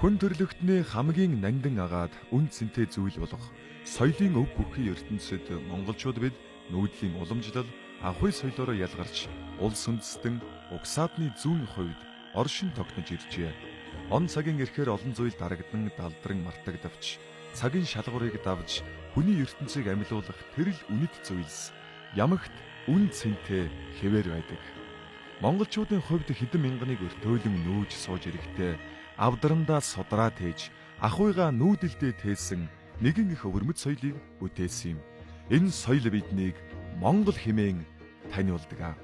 Хүн төрлөختний хамгийн нандин агаад үн цэнтэй зүйл болох соёлын өв бүхий ертөнцид монголчууд бид нүүдлийн уламжлал ахуй соёлоороо ялгарч улс үндэстэн угсаадны зүүн хувьд оршин тогтнож иржээ. Он цагийн эрхээр олон зүйл дарагдан далдран мартагдавч цагийн шалгуурыг давж хүний ертөнцийг амилуулах тэр л үнэт зүйлс ямагт үн цэнтэй хэвээр байдаг. Монголчуудын хувьд хэдэн мянганыг өртөөлөн нүүж сууж ирэхдээ авдрандаа судраа тээж ахуйгаа нүүдэлдээ тээсэн нэгэн их өвөрмөц соёлыг бүтээсэн юм. Энэ соёл биднийг Монгол хэмээн таниулдаг.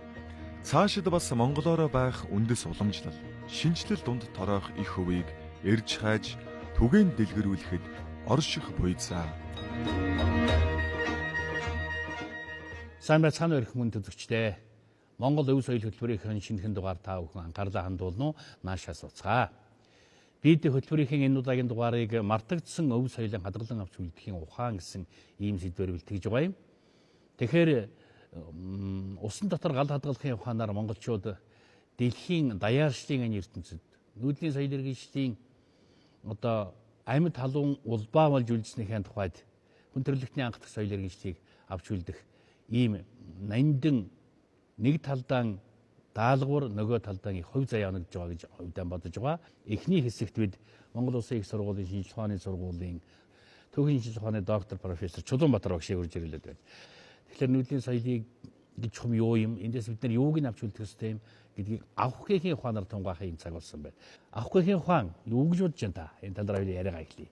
Цаашид бас монголоороо байх үндэс уламжлал, шинэчлэл дунд тороох их хөвийг эрж хайж түгээн дэлгэрүүлэхэд орших буйзаа. Сайн байцгаана уу эрхэм хүндэт үзэгчдээ. Монгол өв соёл хөтөлбөрийн шинэхэн дугаар та бүхэн анхаарлаа хандуулна уу? Наашаа сууцгаа. Бид хөтөлбөрийн энэ удаагийн дугаарыг мартагдсан өв соёлын хадгалан авч үлдэхийн ухаан гэсэн ийм сэдвээр бэлтгэж байгаа юм. Тэгэхээр усан дотор гал хадгалахын ухаанаар монголчууд дэлхийн даяаршлын энэ ертөнцид нүүдлийн соёл иргэншлийн одоо амьд халуун улбаа болж үлдснийхээ тухайд хүн төрөлхтний анхдах соёл иргэншлийг авч үлдэх ийм нандин нэг талдаа даалгавар нөгөө талдаа их хувь заяа оногдож байгаа гэж хувьдаа бодож байгаа. Эхний хэсэгт бид Монгол Улсын их сургуулийн шинжлэх ухааны сургуулийн түүхийн шинжлэх ухааны доктор профессор Чулуунбаатар багшийг урьж ирлээд байна. Тэгэхээр нүүдлийн соёлыг гэж чухам юу юм? Эндээс бид нар юуг нь авч үлдэх ёстой юм гэдгийг авах гэхийн ухаанаар тунгаахын цаг болсон байна. Авах гэхийн ухаан юу гэж бодож байна та? Энэ талаар хоёул яриагаа эхлэе.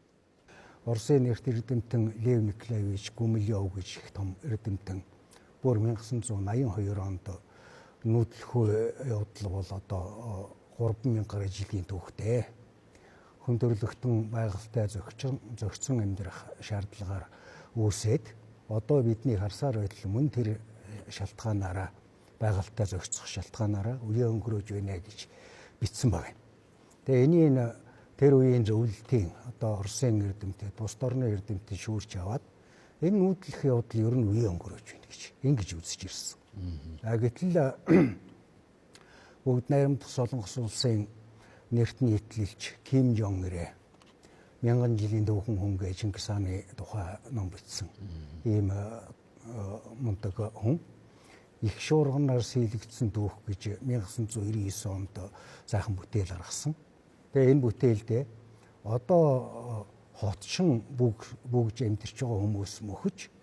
Оросын нэрт эрдэмтэн Лев Николаевич Гумилев гэж их том эрдэмтэн бүр 1982 онд нүүдлэхүй явдал бол одоо 3000 гаруй жилийн түүхтэй. Хүн төрөлхтөн байгальтай зохицон амьдрах шаардлагаар үүсээд одоо бидний харсаар байтал мөн тэр шалтгаанаараа байгальтай зохицох шалтгаанаараа үе өнгөрөөж байна гэж бичсэн байна. Тэгээ энэний тэр үеийн зөвлөлтийн одоо Оросын эрдэмтэд, бусд орны эрдэмтэд шүүрч аваад энэ нүүдлэх явдал ер нь үе өнгөрөөж байна гэж ингэж үзэж ирсэн. А гэтэл бүгд найрамдах Солонгос улсын нэрт нийтлэлч Ким Жон Ирэ мянган жилийн төвхөн хүн гэж Чингис хааны тухай ном бичсэн. Ийм мундаг хүн их шуурганаар сийлэгдсэн түүх гэж 1999 онд сайхан бүтээл гаргасан. Тэгээ энэ бүтээлдээ одоо хотчин бүгж амьдарч байгаа хүмүүс мөхөж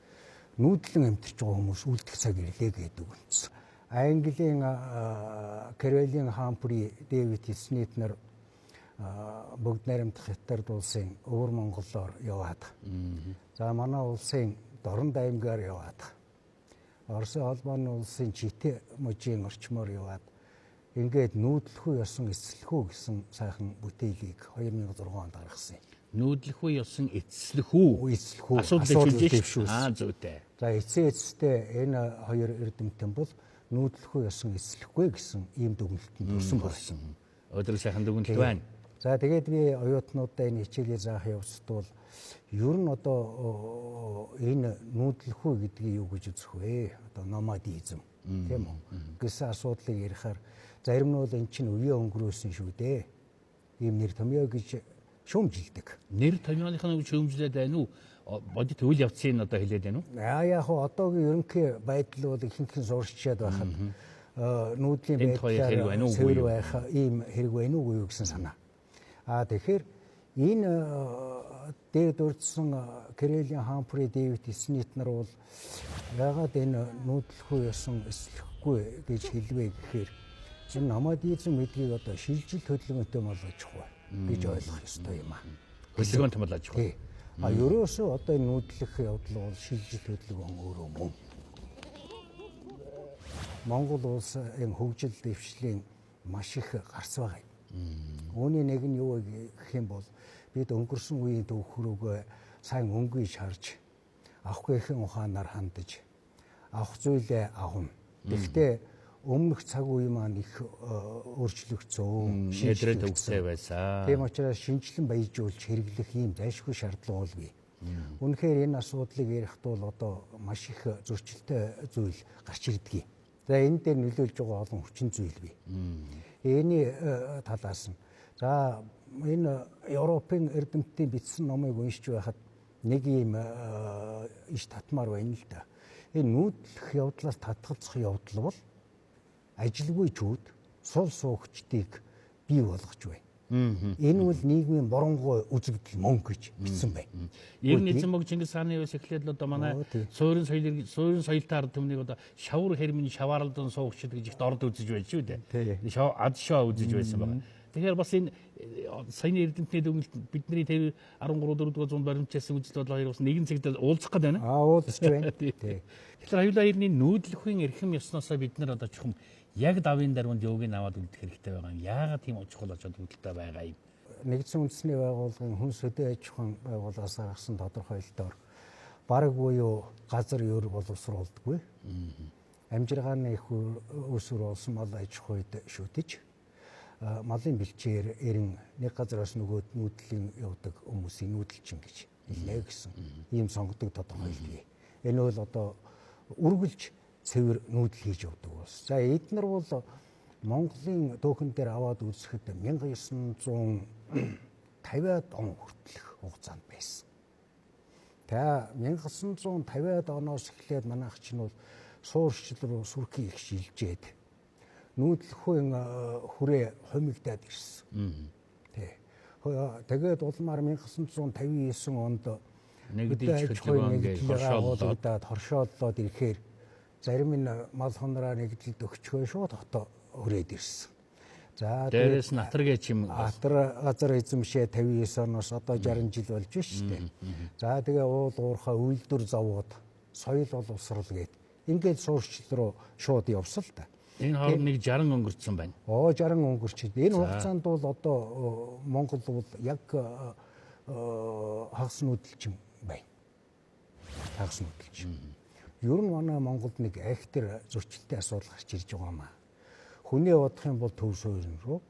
нүүдлэн амьдарч байгаа хүмүүс үлдэх цаг ирлээ гэдэг үндсэн. Английн Кэролин Хамфри, Дэвид Смит нар бүгд найрамдах Хятад улсын өвөр Монголоор яваад. За манай улсын Дорнод аймгаар яваад. Оросын холбооны улсын Чите мужийн орчмоор яваад ингээд нүүдлэхүй ёсон эцэслэхүү гэсэн сайхан бүтээлийг 2006 онд гаргасан юм. Нүүдлэхүй ёсон эцэслэхүү. Эцэслэхүү асуудал дэвшүүлж. Аа зүйтэй. За эцээ эцэстээ энэ хоёр эрдэмтэн бол нүүдлэхүй ёсон эцэслэхгүй гэсэн ийм дүгнэлтэнд хүрсэн байна. Өдөр сайхан дүгнэлт байна. За тэгээд би оюутнуудаа энэ хичээлээ заах явцад бол ер нь одоо энэ нүүдлэхүй гэдгийг юу гэж үзэх вэ? Одоо номадизм тийм үү гэсэн асуудлыг ярихаар зарим нь бол эн чинь үе өнгөрөөсөн шүү дээ. Ийм нэр томьёо гэж шүүмжилдэг. Нэр томьёоных нь шүүмжлээд байна уу? Бодит үйл явцыг одоо хэлээд байна уу? Аа яг хуу одоогийн ерөнхий байдал бол ихэнх нь сурчаад байхад нүүдлийн байдлаар цэвэр байх ийм хэрэг байна уугүй юу гэсэн санаа. Аа тэгэхээр энэ дээр дурдсан Кэрэлийн Хамфри, Дэвид Смит нар бол яагаад энэ нүүдлэхүй ёсон эслэхгүй гэж хэлвэ гэхээр энэ номадизм гэдгийг одоо шилжил хөдөлгөөнтэй болгож явах гэж ойлгох ёстой юм аа. Хөдөлгөөнтэй болгож явах. А ерөөсөө одоо энэ нүүдлэх явдал бол шилжил хөдөлгөөн өөрөө мөн. Монгол улсын хөгжил дэвшлийн маш их гарц байгаа юм. Үүний нэг нь юу гэх юм бол бид өнгөрсөн үеийн төвхрөөгөө сайн өнгөж харж авах гэхэн ухаанаар хандаж авах зүйлээ авна. Гэхдээ өмнөх цаг үе маань их өөрчлөгдсөн. Ядрээ төгсөө байсан. Тийм учраас шинжлэн баяжуулж хэрэглэх ийм зайлшгүй шаардлага бол бий. Үнэхээр энэ асуудлыг ярихад бол одоо маш их зөрчилтэй зүйл гарч ирдэг. За энэ дээр нөлөөлж байгаа олон хүчин зүйл бий. Энэний талаас нь за Энэ Европын эрдэмтдийн бичсэн номыг уншиж байхад нэг ийм иш татмаар байна л да. Энэ нүүдлэх явдлаас татгалзах явдал бол ажилгүй чүүд, сул суугчдыг бий болгож байна. Энэ бол нийгмийн боронгуй үзэгдэл мөн гэж бичсэн байна. Ер нь эзэн мог Чингис хааны үеэс эхлээд л одоо манай суурин соёл, суурин соёлтой ард түмнийг одоо шавар хэрмэн шаваарлдан суугчд гэж их дорд үзэж байж шүү дээ. Ад шоо үзэж байсан байна. Тэгэхээр бас энэ саяны эрдэмтний дүгнэлт бидний тэр 13 4-р зуунд баримтжсэн үзэл бодол хоёр бас нэгэн цагт уулзах гээд байна. Аа, уулзч байна. Тэгэхээр аюулаа ирний нүүдлэхүйн эрхэм ёсноосоо бид нар одоо чухам яг давын даруйнд юуг нь аваад үлдэх хэрэгтэй байгаа юм. Яагаад тийм чухал очоод үлдэлтэй байгаа юм? Нэгдсэн үндэсний байгууллагын хүнс хөдөө аж ахуйн байгууллагаас гаргасан тодорхойлолтоор бараг буюу газар ер боловсруулдаггүй. Амжиргааны их үүсвэр болсон мал аж ахуйд шүтэж малын бэлчээр эрен нэг газараас нөгөөд нүүдлийн явдаг хүмүүсийн нүүдэлчин гэж хэлнэ гэсэн ийм сонгодог тодорхойлолт. Энэ бол одоо үргэлж цэвэр нүүдэл хийж явдаг улс. За эднэр бол Монголын төөхөн дээр аваад үзэхэд 1950-ад он хүртэлх хугацаанд байсан. Та 1950-ад оноос эхлээд манайх чинь бол суурьшил руу сүрхий их шилжээд нүүдлэхүйн хүрээ хумигдаад ирсэн. Тий. Тэгээд улмаар 1959 онд нэгдэж хөдөлгөөн хоршооллоод ирэхээр зарим нь мал хонроо нэгдэлд өгчхөө шууд хотоо хүрээд ирсэн. За дээрээс нь Атар гэж юм Атар газар эзэмшээ 59 оноос одоо 60 жил болж шүү дээ. За тэгээ уул уурхай үйлдвэр завууд соёл боловсрол гээд ингээд суурьшил руу шууд явсан л та. Энэ хооронд нэг 60 өнгөрцөн байна. Оо 60 өнгөрч. Энэ хугацаанд бол одоо Монгол бол яг хагас нүүдэлчин байна. Хагас нүүдэлчин. Ер нь манай Монголд нэг айхтар зөрчилтэй асуудал гарч ирж байгаа юм аа. Хүнээ бодох юм бол төв суурин рүү,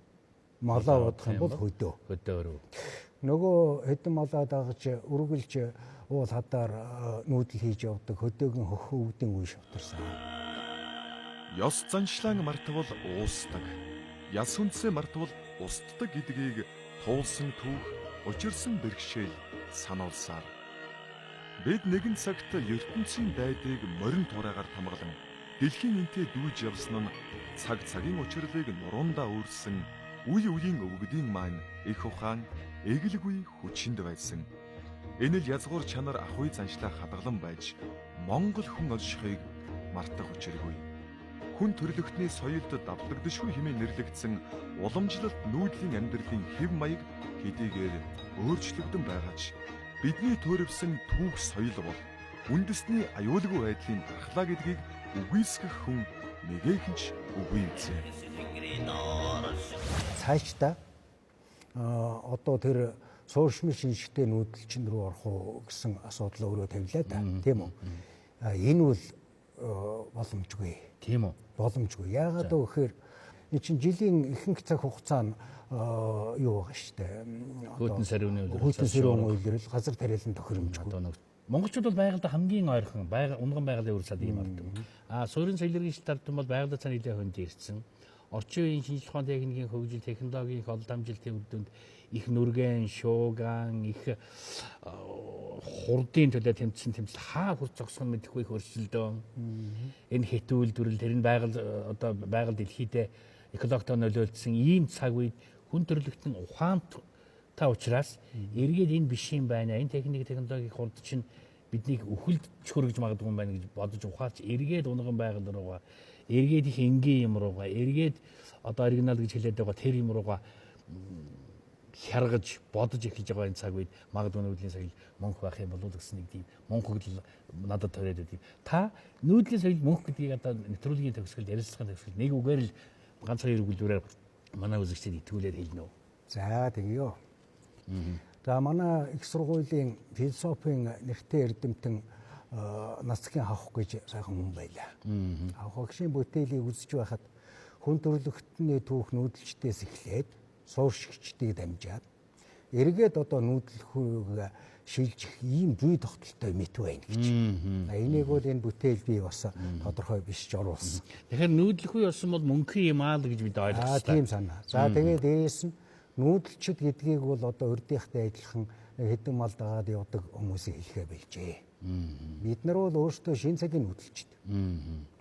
малаа бодох юм бол хөдөө. Хөдөө рүү. Нөгөө хэдэн малаа дагаж үргэлж уул хадаар нүүдэл хийж явдаг хөдөөгийн хөхөө өвдөн үе шавтарсан. Ёс заншлаан мартвал уусдаг, яс хүнсээ мартвал устдаг гэдгийг туулсан түүх, учирсан бэрхшээл сануулсаар. Бид нэгэн цагт ертөнцийн дайдыг морин тураагаар хамгаалан дэлхийн энтэй дүүж явсан нь цаг цагийн учирлыг нуруундаа үүрсэн үе үеийн өвгдийн маань их ухаан эгэлгүй хүчинд байсан. Энэ л язгуур чанар ахуй заншлаа хадгалан байж Монгол хүн олшихыг мартах учиргүй. Хүн төрлөختний соёлд давтагдашгүй хэмээн нэрлэгдсэн уламжлалт нүүдлийн амьдралын хэв маяг хэдийгээр өөрчлөгдөн байгаа ч бидний төөрөвсөн түүх соёл бол үндэсний аюулгүй байдлын дархлаа гэдгийг үгүйсгэх хүн нэгэхэн ч үгүй үзээ. Цаашдаа одоо тэр суурьшмал шинжтэй нүүдэлчин рүү орох уу гэсэн асуудал өөрөө тавилаа да. Тийм үү? Энэ бол боломжгүй. Тийм үү? Боломжгүй. Яагаад вэ гэхээр энэ чинь жилийн ихэнх цаг хугацаа нь юу байгаа шүү дээ. Хүйтэн сариуны үйлрэл. Хүйтэн сариуны үйлрэл, газар тариалан тохиромжгүй. Монголчууд бол байгальд хамгийн ойрхон, унган байгалийн үр цаад ийм ард түмэн. А суурин соёлын ард түмэн бол байгальд цаана нэлээд хүнд ирсэн. Орчин үеийн шинжлэх ухааны техникийн хөгжил, технологийн их олон дамжилтын үр дүнд их нүргэн, шууган, их хурдын төлөө тэмцсэн тэмцэл хаа хурц зогсох нь мэдэхгүй их өрсөлдөөн. Энэ хэт үйлдвэрлэл, тэр нь байгаль одоо байгаль дэлхийдээ экологтой нөлөөлсөн ийм цаг үед хүн төрөлхтөн ухаантай учраас эргээд энэ биш юм байна. Энэ техник технологийн хурд чинь биднийг үхэлд чөргөж магадгүй юм байна гэж бодож ухаарч эргээд унган байгаль руугаа, эргээд их энгийн юм руугаа, эргээд одоо оригинал гэж хэлээд байгаа тэр юм руугаа хяргаж бодож эхэлж байгаа энэ цаг үед магадгүй нүүдлийн соёл мөнх байх юм болов уу гэсэн нэг тийм мөнхөглөл надад төрөөд байдаг. Та нүүдлийн соёл мөнх гэдгийг одоо нэвтрүүлгийн төгсгөлд, ярилцлагын төгсгөлд нэг үгээр л ганц хоёр өгүүлбэрээр манай үзэгчдэд итгүүлээд хэлнэ үү? За тэгье. За манай их сургуулийн философийн нэртэй эрдэмтэн Нацгийн хавх гэж сайхан хүн байлаа. Хавхагшийн бүтээлийг үзэж байхад хүн төрөлхтний түүх нүүдэлчдээс эхлээд суурьшигчдыг дамжаад эргээд одоо нүүдлэхүйг шилжих ийм зүй тогтолтой мэт байна гэж. Энийг бол энэ бүтээл би бас тодорхой бишж оруулсан. Тэгэхээр нүүдлэхүй болсон бол мөнхийн юм аа л гэж бид ойлгох хэрэгтэй. Тийм санаа. За тэгээд дээрээс нь Нүүдэлчд гэдгийг бол одоо урдынхтай адилхан хэдэн мал дагаад явдаг хүмүүсийг хэлэхэ билжээ. Бид нар бол өөрсдөө шин цагийн нүүдэлчд.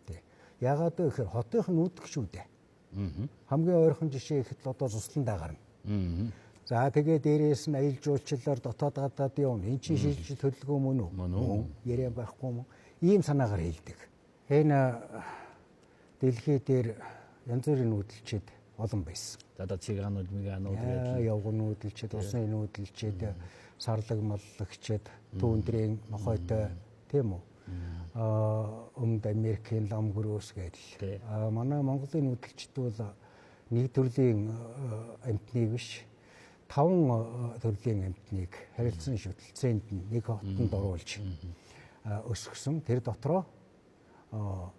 Тий. Яагаад вэ гэхээр хотынх нь нүүдэх шүү дээ. Хамгийн ойрхон жишээ гэхэд л одоо цусландаа гарна. За тэгээ дээрээс нь аялал жуулчлалаар дотоод гадаад явна. Эн чинь шилжиж төлөлгөө мөн үү? Мөн үү? Яриа байхгүй мөн. Ийм санаагаар хэлдэг. Энэ дэлхий дээр янз бүрийн нүүдэлчд олон байсан. За цыганууд, миганууд гэдэг. Явган нүүдэлчд, усны нүүдэлчд, сарлаг маллагчд, түндрийн нохойтой тийм үү? Өмнөд Америкийн лам гөрөөс гэдэл. Манай Монголын нүүдэлчд бол нэг төрлийн амьтныг биш, 5 төрлийн амьтныг харилцан шүтэлцээнд нэг хотонд оруулж өсгсөн. Тэр дотроо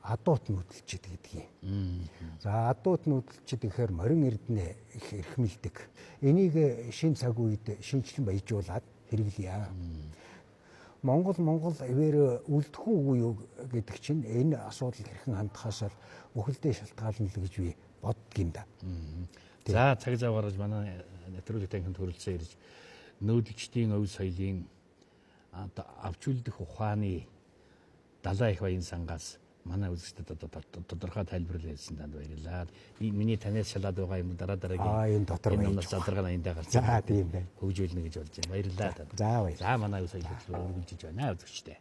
адуут нүүдэлчд гэдэг юм. За адуут нүүдэлчд гэхээр морин эрдэнэ их эрхмэлдэг. Энийг шин цаг үед шинжлэн баяжуулаад хэрэглэе. Монгол ивэр үлдэх үгүй юу гэдэг чинь энэ асуудал хэрхэн хандхаас л бүхэлдээ шалтгаална л гэж би боддөг юм да. За цаг зав гаргаж манай нэвтрүүлэг танхимд хүрэлцэн ирж нүүдэлчдийн өв соёлын авч үлдэх ухааны далай их баян сангаас манай үзэгчдэд одоо тодорхой тайлбарлал хэлсэн танд баярлалаа. Миний танаас шалаад байгаа юм дараа дараагийн энэ дотор энэ номноос задаргаа эндээ гарсан. За тийм байна. Хөгжүүлнэ гэж болж байна. Баярлалаа танд. За баярлалаа. За манай өв соёл хөтөлбөр үргэлжиж байна үзэгчдээ.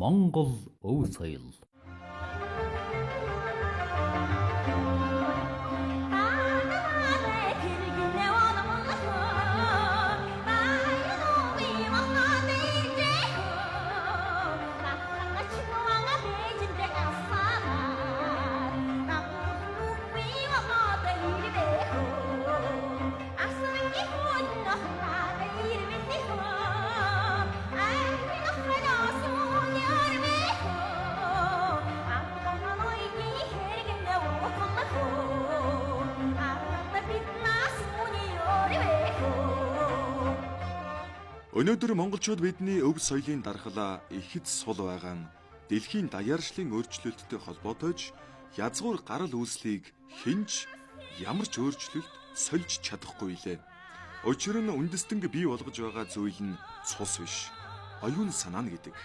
Монгол өв соёл. Өнөөдөр монголчууд бидний өв соёлын дархлаа ихэд сул байгаа нь дэлхийн даяаршлын өөрчлөлттэй холбоотойж язгуур гарал үүслийг хинж ямар ч өөрчлөлт сольж чадахгүй лээ. Учир нь үндэстэнг бий болгож байгаа зүйл нь цус биш, оюун санаа нь гэдэг.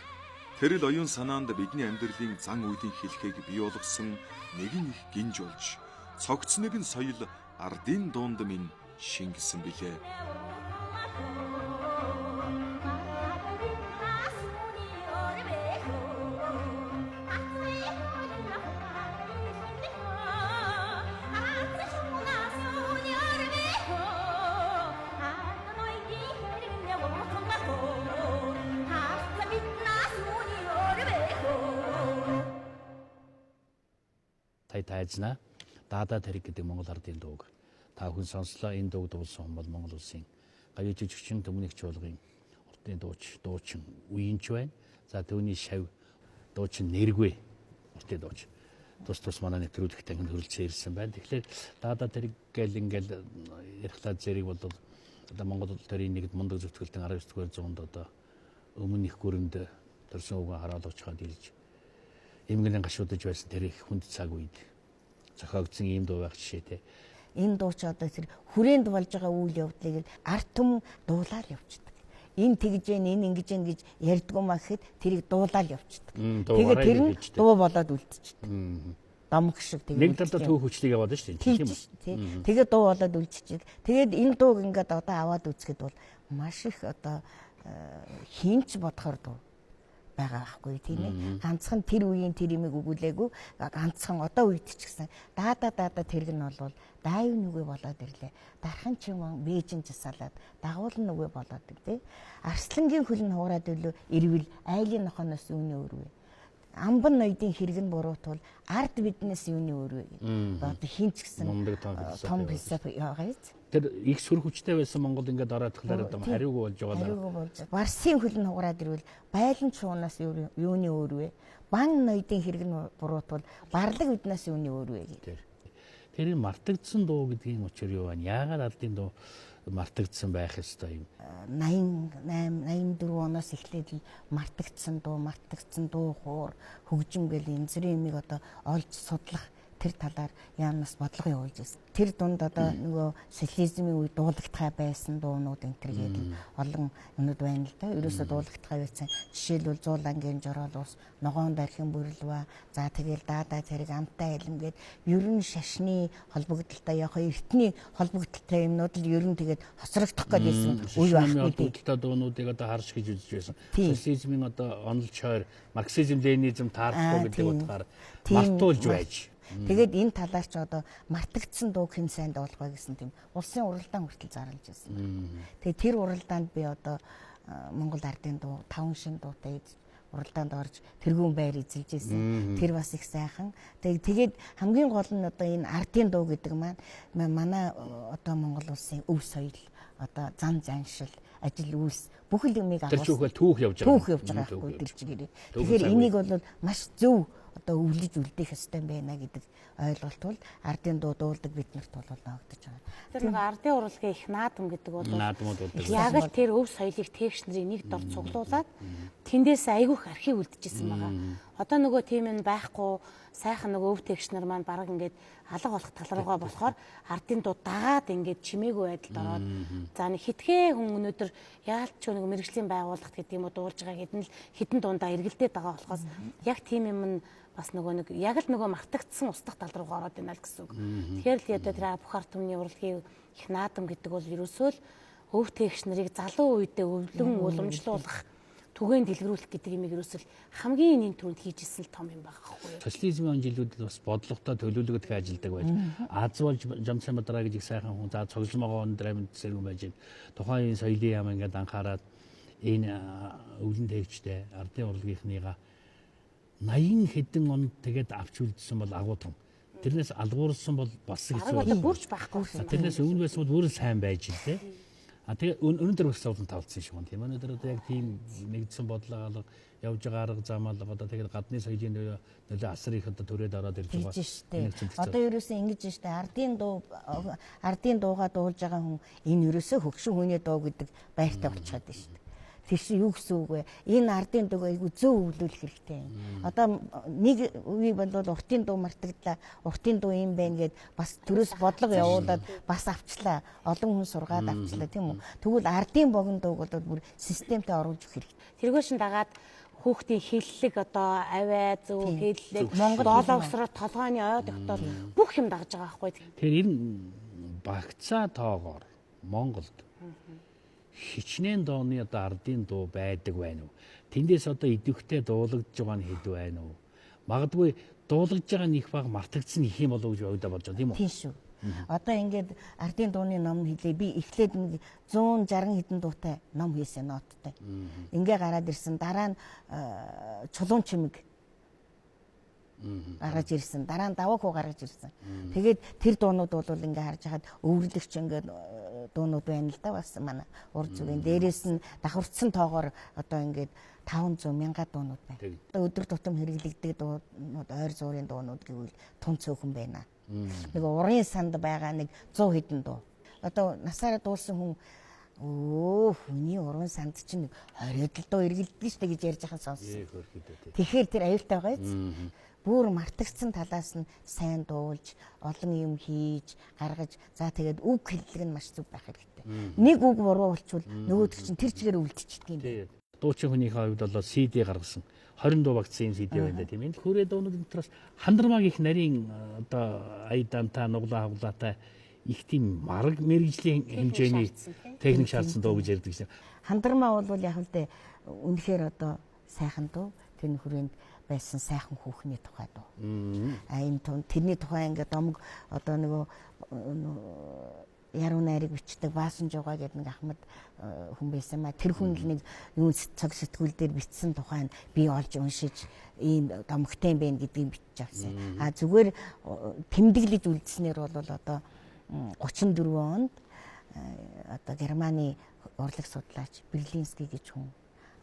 Тэр л оюун санаанд бидний амьдралын зан үйлийн хэлхээг бий болгосон нэгэн их гинж болж цогц нэгэн соёл ардын дунд минь шингэсэн билээ. Тайзнаа Даадаа тэрэг гэдэг Монгол ардын дууг та бүхэн сонслоо. Энэ дууг дуулсан хүн бол Монгол улсын гавьяа жижигчин Төмөнийх чуулгын урдын дуучин үеинч байна. За түүний шав дуучин нэргүй урдын дууч тус тус манай нэвтрүүлэгт танхимд хүрэлцэн ирсэн байна. Тэгэхээр Даадаа тэрэг гэл ингээл ярихлаа зэрэг бол одоо Монгол төрийн нэгд мундаг зүтгэлтэн 19 дугаар зуунд одоо өмнө их гүрэнд төрсөн өвгөн хараалгачхад ирж эмгэнэн гашуудаж байсан тэр их хүнд цаг үед зохиогдсон ийм дуу байх жишээтэй. Энэ дуу ч одоо тэр хүрээнд болж байгаа үйл явдлыг ард түмэн дуулаад явчихдаг. Энэ тэгж гэн, энэ ингэж гэн гэж ярьдгүй маа гэхэд тэрийг дуулаад явчихдаг. Тэгээд тэр нь дуу болоод үлдчихдэг. Домог шиг тэгээд нэг талдаа төв хүчлийг яваад шүү дээ. Тийм үү? Тэгээд дуу болоод үлдчихдэг. Тэгээд энэ дууг ингээд одоо аваад үзэхэд бол маш их одоо хинч бодохор дуу байгаа байхгүй тийм ээ. Ганцхан тэр үеийн тэр имийг өгүүлээгүй, ганцхан одоо үед ч гэсэн даада тэрэг нь бол даав нүгэ болоод ирлээ. Дархан чимэн бээжин жасаалаад дагуулн нүгэ болоод тий. Арслангийн хөл нь хуураад өлөө ирвэл айлын нохоноос юуны өрвэ. Амбан ноёдын хэрэг нь буруутвал ард биднээс юуны өрвэ гэдэг. Одоо хин ч гэсэн том философи байгаа биз. Тэр их сүр хүчтэй байсан Монгол ингээд ороодхлаар одоо хариугүй болж байгаа. Хариугүй болж. Барсын хөл нь хугараад ирвэл байлан чуунаас юуны өөр вэ? Бан ноёдын хэрэг нь буруутвал барлаг биднээс юуны өөр вэ гэдэг. Тэр мартагдсан дуу гэдгийн учир юу вэ? Яагаад ардын дуу мартагдсан байх ёстой юм. 88 84 оноос эхлээд л мартагдсан дуу хуур хөгжим гэл энэ зэрэг юмыг одоо олж судлах тэр талаар яамнаас бодлого явуулж байсан. Тэр дунд одоо нөгөө социализмын үе дуулагдхай байсан дуунууд энэ төр гэдэг олон юмнууд байна л да. Ерөөсөө дуулагдхай байсан. Жишээлбэл Зуулангийн жорол ус, ногоон дархин бүрлва, за тэгэл даадаа цариг амтай алим гээд ер нь шашны холбогдолтой яг эртний холбогдолтой юмнууд л ер нь тэгээд хоцрогдох гээд байсан үе байхгүй. Холбогдолтой дуунуудыг одоо харж гэж үзэж байсан. Социализмын одоо онол чойр, марксизм, ленинизм таарахгүй гэдэг утгаар мартуулж байж. Тэгээд энэ талаар ч одоо мартагдсан дуу хэн сайн дуулах вэ гэсэн тийм улсын уралдаан хүртэл зарлж байсан. Тэгээд тэр уралдаанд би одоо Монгол ардын дуу 5 шин дуутай уралдаанд орж тэргүүн байр эзэлж байсан. Тэр бас их сайхан. Тэгээд хамгийн гол нь одоо энэ ардын дуу гэдэг маань манай одоо Монгол улсын өв соёл, одоо зан заншил, ажил үйлс бүх юмыг агуулсан. Тэр чүүхэл түүх явж байгаа. Түүх явж байгаа байхгүй тэр чигээрээ. Тэгэхээр энийг бол маш зөв одоо өвлөж үлдээх ёстой юм байна гэдэг ойлголт бол ардын дуу дуулдаг биднэрт бол ногдож байгаа. Тэр нэг ардын урлагийн их наадам гэдэг бол яг л тэр өв соёлыг тэгш нарыг нэг дор цуглуулад тэндээс айгүйх архив үлдчихсэн байгаа. Одоо нөгөө тийм юм байхгүй сайхан нөгөө өв тэгш нар маань бараг ингээд алга болох тал руугаа болохоор ардын дуу дагаад ингээд чимээгүй байдалд ороод за нэг хитгэн хүн өнөөдөр яалч нэг мэрэгжлийн байгууллагт гэдэг юм уу дуулж байгаа хэдэн л хитэн дундаа эргэлдээд байгаа болохоос яг тийм юм нь бас нөгөө нэг яг л нөгөө мартагдсан устдах тал руугаа ороод байна л гэсэн үг. Тэгэхээр л одоо тэр бүх ард түмний урлагийн их наадам гэдэг бол ерөөсөө л өв тэгш нарыг залуу үедээ өвлөн уламжлуулах, түгээн дэлгэрүүлэх гэдэг юмыг ерөөсөө хамгийн энийн түрүүнд хийж исэн л том юм байгаа байхгүй юу. Социализмын жилүүдэд бас бодлоготой төлөөлөгдөх ажилдаг байж Аз болж Жамсан Бадраа гэж их сайхан хүн, за цогцолмогоо өндөр амьд сэргэн байж тухайн соёлын яам ингээд анхаарад энэ өвлөн тэгчтэй ардын урлагийнхныгаа 80 хэдэн онд тэгээд авч үлдсэн бол агуу том. Тэрнээс алгуурсан бол бас хэцүү. Бүрч байхгүй. Тэрнээс өмнө байсан бол бүр сайн байж л дээ. А тэгээ өнөөдөр бас зовлон тавлсан шиг байна тийм. Өнөөдөр одоо яг тийм нэгдсэн бодлого алга явж байгаа арга зам алга одоо тэгээд гадны соёлын нөлөө асар их одоо төрөөд ороод ирж байгаа. Одоо ерөөсөө ингэж штэ ардын дуугаа дуулж байгаа хүн энэ ерөөсөө хөгшин хүний дуу гэдэг байртай болчиход байна штэ. Тэр чинь юу гэсэн үг вэ? Энэ ардын дууг айгүй зөв өвлүүлэх хэрэгтэй юм. Одоо нэг үе бол уртын дуу мартагдлаа, уртын дуу юм байна гэд бас төрөөс бодлого явуулаад бас авчлаа. Олон хүн сургаад авчлаа тийм үү? Тэгвэл ардын богино дууг бол бүр системтэй оруулж өгөх хэрэгтэй. Тэргөө шин дагаад хүүхдийн хэллэг одоо авиа зөв хэллэг Монгол долоогсроо толгойн ой тогтоол бүх юм дагаж байгаа байхгүй. Тэгэхээр энэ багцаа тоогоор Монголд хичнээн дооны одоо ардын дуу байдаг байна уу? Тэндээс одоо идэвхтэй дуулагдж байгаа нь хэд байна уу? Магадгүй дуулагдж байгаа нь их бага мартагдсан их юм болов уу гэж ойдоо бодож байгаа тийм үү? Тийм шүү. Одоо ингээд ардын дууны ном хэлээ. Би эхлээд нэг 160 хэдэн дуутай ном хийсэн ноттой. Ингээ гараад ирсэн. Дараа нь чулуун чимэг гаргаж ирсэн. Дараа нь даваа хуу гаргаж ирсэн. Тэгээд тэр дуунууд бол ингээ харж хахад өвөрлөгч ингээд дуунууд байна л да бас манай урд зүгийн. Дээрээс нь давхарцсан тоогоор одоо ингээд 500 мянга дуунууд байна. Одоо өдөр тутам хэрэглэгдэг дуунууд ойр зуурын дуунууд гэвэл тун цөөхөн байна. Нэг урын санд байгаа нэг 100 хэдэн дуу. Одоо насаараа дуулсан хүн хүний уран санд чинь 20 л дуу эргэлдэж штэ гэж ярьж байхад сонссон. Тэгэхээр тэр аюултай байгаа биз? Бүр мартагдсан талаас нь сайн дуулж, олон юм хийж, гаргаж, за тэгээд үг хэллэг нь маш зөв байх хэрэгтэй. Нэг үг буруу болчвол нөгөөдөг чинь тэр чигээр үлдчихдэг юм байна. Дуучин хүнийхээ хувьд бол CD гаргасан. 20 дуу багтсан юм CD байна тийм. Энэ хүрээ дуунууд дотроос хандармаг их нарийн одоо аядантай, нуглаа хавглаатай их тийм марг мэрэгжлийн хэмжээний техник шаардсан дуу гэж ярьдаг шин. Хандармаа бол яг л дээ үнэхээр одоо сайхан дуу тэр хүрээнд байсан сайхан хүүхний тухай дуу. А энэ тэрний тухай ингээд домог одоо нөгөө яруу найрыг бичдэг Баасан Жугаа гэдэг нэг ахмад хүн байсан маа. Тэр хүн л нэг юу цаг сэтгүүл дээр бичсэн тухай нь би олж уншиж ийм домогтой юм байна гэдгийг бичиж авсан. А зүгээр тэмдэглэж үлдснээр бол одоо 34 онд одоо Германы урлаг судлаач Берлинский гэж хүн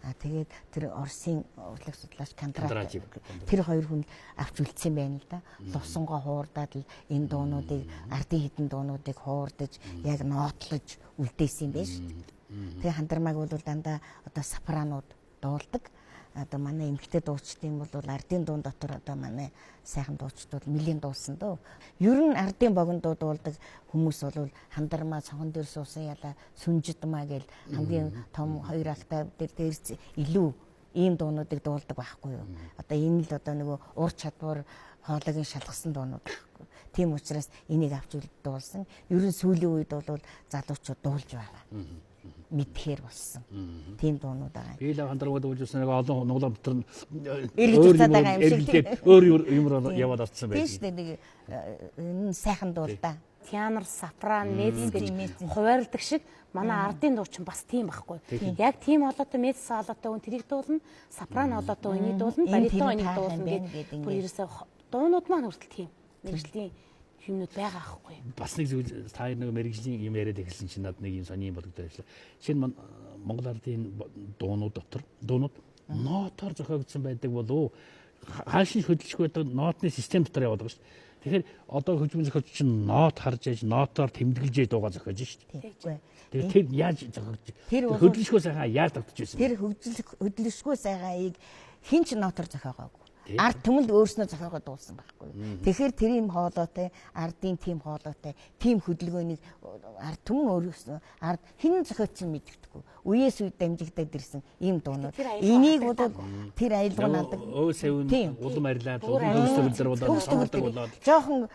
А тэгээд тэр Оросын урлаг судлаач Кондратьев тэр хоёр хүн авч үлдсэн байна л да. Лувсангоо хуурдаад л энэ дуунуудыг, ардын хідэн дуунуудыг хуурдаж, яг нотлож үлдээсэн юм байна шүү дээ. Тэгээ хандармааг бол дандаа одоо сопранууд дуулдаг. Одоо манай эмэгтэй дуучдын бол ардын дуун дотор одоо манай сайхан дуучид бол нэлийн дуулсан дөө. Ер нь ардын богино дуу дуулдаг хүмүүс бол хандармаа, цонхон дээр суусан ялаа, сүнжидмаа гэл хамгийн том хоёр октав дээр дээрс илүү ийм дуунуудыг дуулдаг байхгүй юу. Одоо энэ л одоо нөгөө ур чадвар хоолойг шалгасан дуунууд байхгүй. Тийм учраас энийг авч дуулсан. Ер нь сүүлийн үед бол залуучууд дуулж байгаа. Мэдхээр болсон. Тийм дуунууд байгаа. Би л хандармаа дуулж байсан нэг олон нуглаа дотор нь өөр юм шиг өөр юм яваад орсон байх. Тийм шүү дээ, нэг энэ сайхан дуу л да. Тенор, сопран, мец гэж хуваарилдаг шиг манай ардын дуучин бас тийм байхгүй. Яг тийм олоотой мец олоотой хүн тэрийг дуулна, сопран олоотой энийг дуулна, баритон энийг дуулна гэдэг бүр ерөөсөө дуунууд маань хүртэл тийм мэргэжлийн юмнууд байгаа аахгүй. Бас нэг зүйл та нэг мэргэжлийн юм яриад эхэлсэн чинь над нэг юм сони юм бодогдоод ажиллаа. Жишээ нь Монгол ардын дуунууд дотор дуунууд нотоор зохиогдсон байдаг болов хаашийн хөдөлшгүй байдаг нотны систем дотор яваад байгаа шүү дээ. Тэгэхээр одоо хөгжмийн зохиолч чинь нот харж аж нотоор тэмдэглэж дуугаа зохиож шүү дээ. Тэгэхээр тэр яаж зохиогдож хөдөлшгүй сайхан яаж тогтож байсан? Тэр хөдөлшгүй сайхаыг хэн ч нотоор зохиогоогүй. Ард түмэнд өөрснөө зохиогоод дуулсан байхгүй. Тэгэхээр тэр юм хоолойтой, ардын тийм хоолойтой, тийм хөдөлгөөнийг ард түмэн өөрөөснөө ард хэн зохиоцсон мэддэхгүй. Үеэс үед дамжигдаад ирсэн ийм дуунууд. Энийг бол тэр аялгау надаг. Өө сэвэн улам арилаад улам төгөлдөр болоод сонгодог болоод жоохон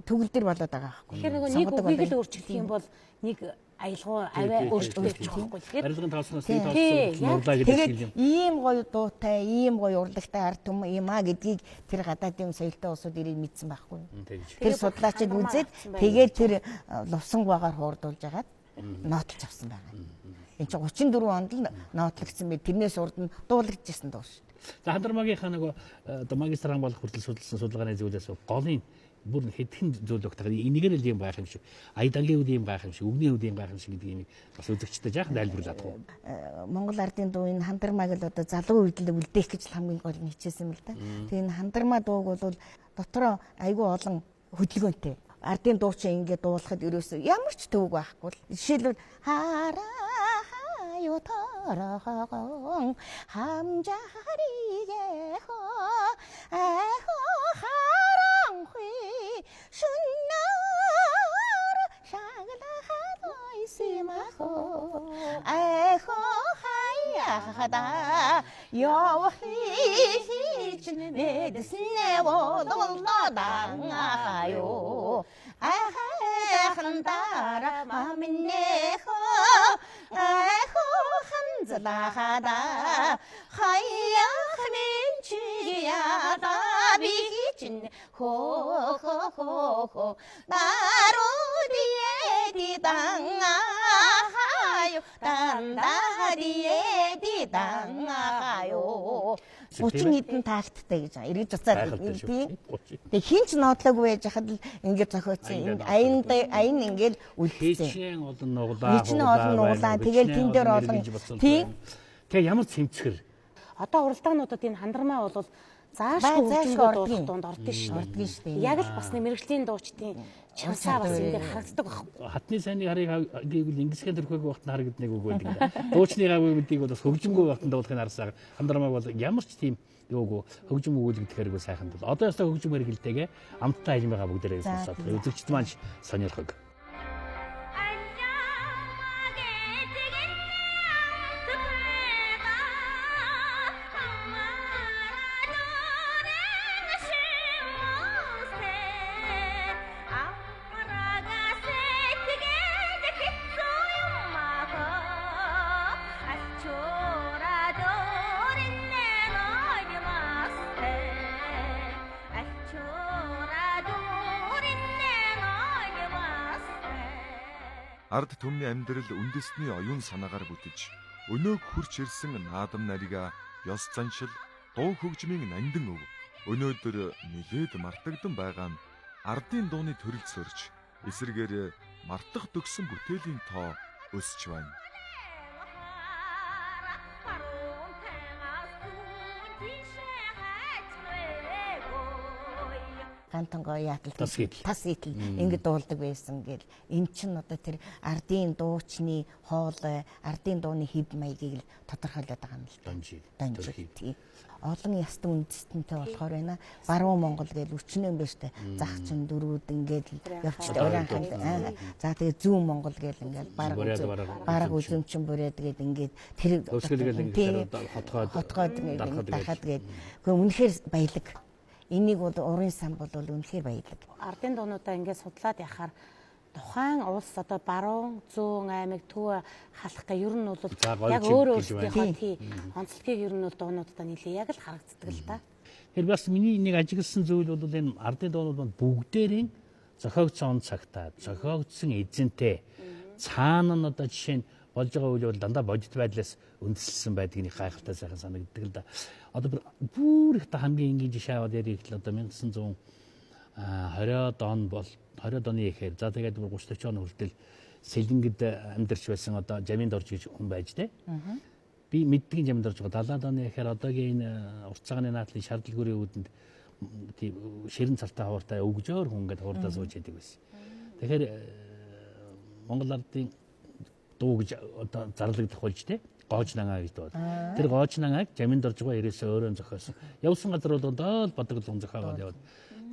төгөлдөр болоод байгаа байхгүй. Тэгэхээр нөгөө нэг үгийг л өөрчлөх юм бол нэг аялгау аваа өөрчлөгдөж байгаа байхгүй. Тэгэхээр барилгын тооцноос нэг тооцсон нурлаа гэдэг шиг юм. Ийм гоё дуутай, ийм гоё урлагтай ард түмэн юм а гэдгийг тэр гадаадын соёлтой улсууд ирээд мэдсэн байхгүй. Тэр судлаачид үзээд тэгээд тэр лувсангаагаар хуурдуулж агаад нотлж авсан байгаа. Энд чинь 34 онд л нотлогдсон бай. Тэрнээс урд нь дуулагдчихсан дуу шүү дээ. За хандармаагийнхаа нөгөө одоо магистр хамгаалах хүртэл судалсан судалгааны зүйлээс голын бүр хэдхэн зүйл өгөх таа. Энэгээр л юм байх юм шиг. Аядангийн үед юм байх юм шиг, үгний үед юм байх юм шиг гэдэг юм бас үзэгчтэй жаахан тайлбарлаад уу. Монгол ардын дуу энэ хандармааг л одоо залуу үед л үлдээх гэж хамгийн гол нь хичээсэн юм л да. Тэгээ энэ хандармаа дууг бол дотроо айгүй олон хөдөлгөөнтэй. Ардын дуучин ингээд дуулахад ерөөсөө ямар ч төвөг байхгүй л. Жишээлбэл хараа торогон хамжаарige хо ахо харанхуй шүннэр шаглахадой симахо ахо хаяхада явхич мэдснэ бололдоданхаю ахандара мамнехо ахо ханзлахада хаях минчияда бичин хо хо хо хо дарудиэди данхаю дандадиэди данхаю 30 хэдэн таалттай гэж байгаа. Эргэж буцаад тийм. Тэгээ хин ч нотлоогүй байж хахад л ингэж зохиоцсон. Аян аян ингээл үлдсэн. Хичнээн олон нуглаа. Хичнээн олон нуглаа. Тэгэл тэн дээр олон тийм. Тэгээ ямар цэмцгэр. Одоо уралдаануудад энэ хандармаа бол заашгүй хөгжмөд дунд ордон шүү. Ордон шүү дээ. Яг л бас нэг мэргэжлийн дуучдын чансаа бас энэ дээр харагддаг байхгүй. Хатны сайныг харыг гэвэл Ингэсхийн төрхөөг багт нь харагддаг үг байдаг. Дуучны гавь мэдийг бол бас хөгжмгүй багтан дуулахыг харсаа. Хандармааг бол ямар ч тийм юугүй хөгжим өгүүлэгдэхээргүй сайхан дул. Одоо ястаа хөгжим хэрэгэлтэйгээ амттай ажиллагаа бүгдээрээ сонсоод үзэгчд маань сонирхог. Ард түмний амьдрал үндэстний оюун санаагаар бүтэж, өнөөг хүрч ирсэн наадам нарийг ёс заншил, дуу хөгжмийн нандин өв өнөөдөр нэлээд мартагдан байгаа нь ардын дууны төрөл сөрж, эсрэгээр мартах дөгсөн бүтээлийн тоо өсч байна. Гантангоо яатал тас итл ингэ дуулдаг байсан гэл. Эн чин одоо тэр ардын дуучны хоолой, ардын дууны хэв маягийг л тодорхойлоод байгаа юм л да. Донжил. Тий. Олон ястан үндэстэнтэй болохоор байна. Баруун Монгол гээл өчнөө юм байна штэ. Зах чин дөрүүд ингээд явчихдаг. Уран. За тэгээ зүүн Монгол гээл ингээд бараг үзэмчин бүрээд гээд ингээд тэр ингээд хотгоод ингээд дарахад гээд. Гэхдээ үнэхээр баялаг. Энийг бол урын сан бол үнэхээр баялаг. Ардын дуунуудаа ингээд судлаад яхаар тухайн улс одоо баруун зүүн аймаг Төв халах гэ ер нь бол яг өөр өөрсдийнхөө тий онцлогийг ер нь бол дуунуудаа нэлээ яг л харагддаг л да. Тэгэхээр бас миний нэг ажигласан зүйл бол энэ ардын дуунууд маань бүгдээрийн зохиогдсон он цагтаа зохиогдсон эзэнтэй цаана нь одоо жишээ нь болж байгаа үйл бол дандаа бодит байдлаас үндэслэсэн байдгийг нэг гайхалтай сайхан санагддаг л да. Одоо бүр их хамгийн энгийн жишээ аваад ярих л одоо 1920-од он бол 20-од оны ихээр за тэгээд 30 40 он хүртэл Сэлэнгэд амьдарч байсан одоо Жамин дорж гэж хүн байж тээ. Би мэддгийн Жамин дорж байгаа 70-ад оны ихээр одоогийн энэ урт цагааны наадлын шардлгүүрийн үүдэнд тийм ширэн цартай хууртай өгжөөр хүн ингээд хуурдаа сууж идэг байсан. Тэгэхээр Монгол ардын дуу гэж одоо зарлагдах болж тээ. Гоож нангаа гэж дуу. Тэр гоож нангааг Жамин доржгоо ерөөсөө өөрөө зохиосон. Явсан газар бол одоо л бодог зохиогоод яваад.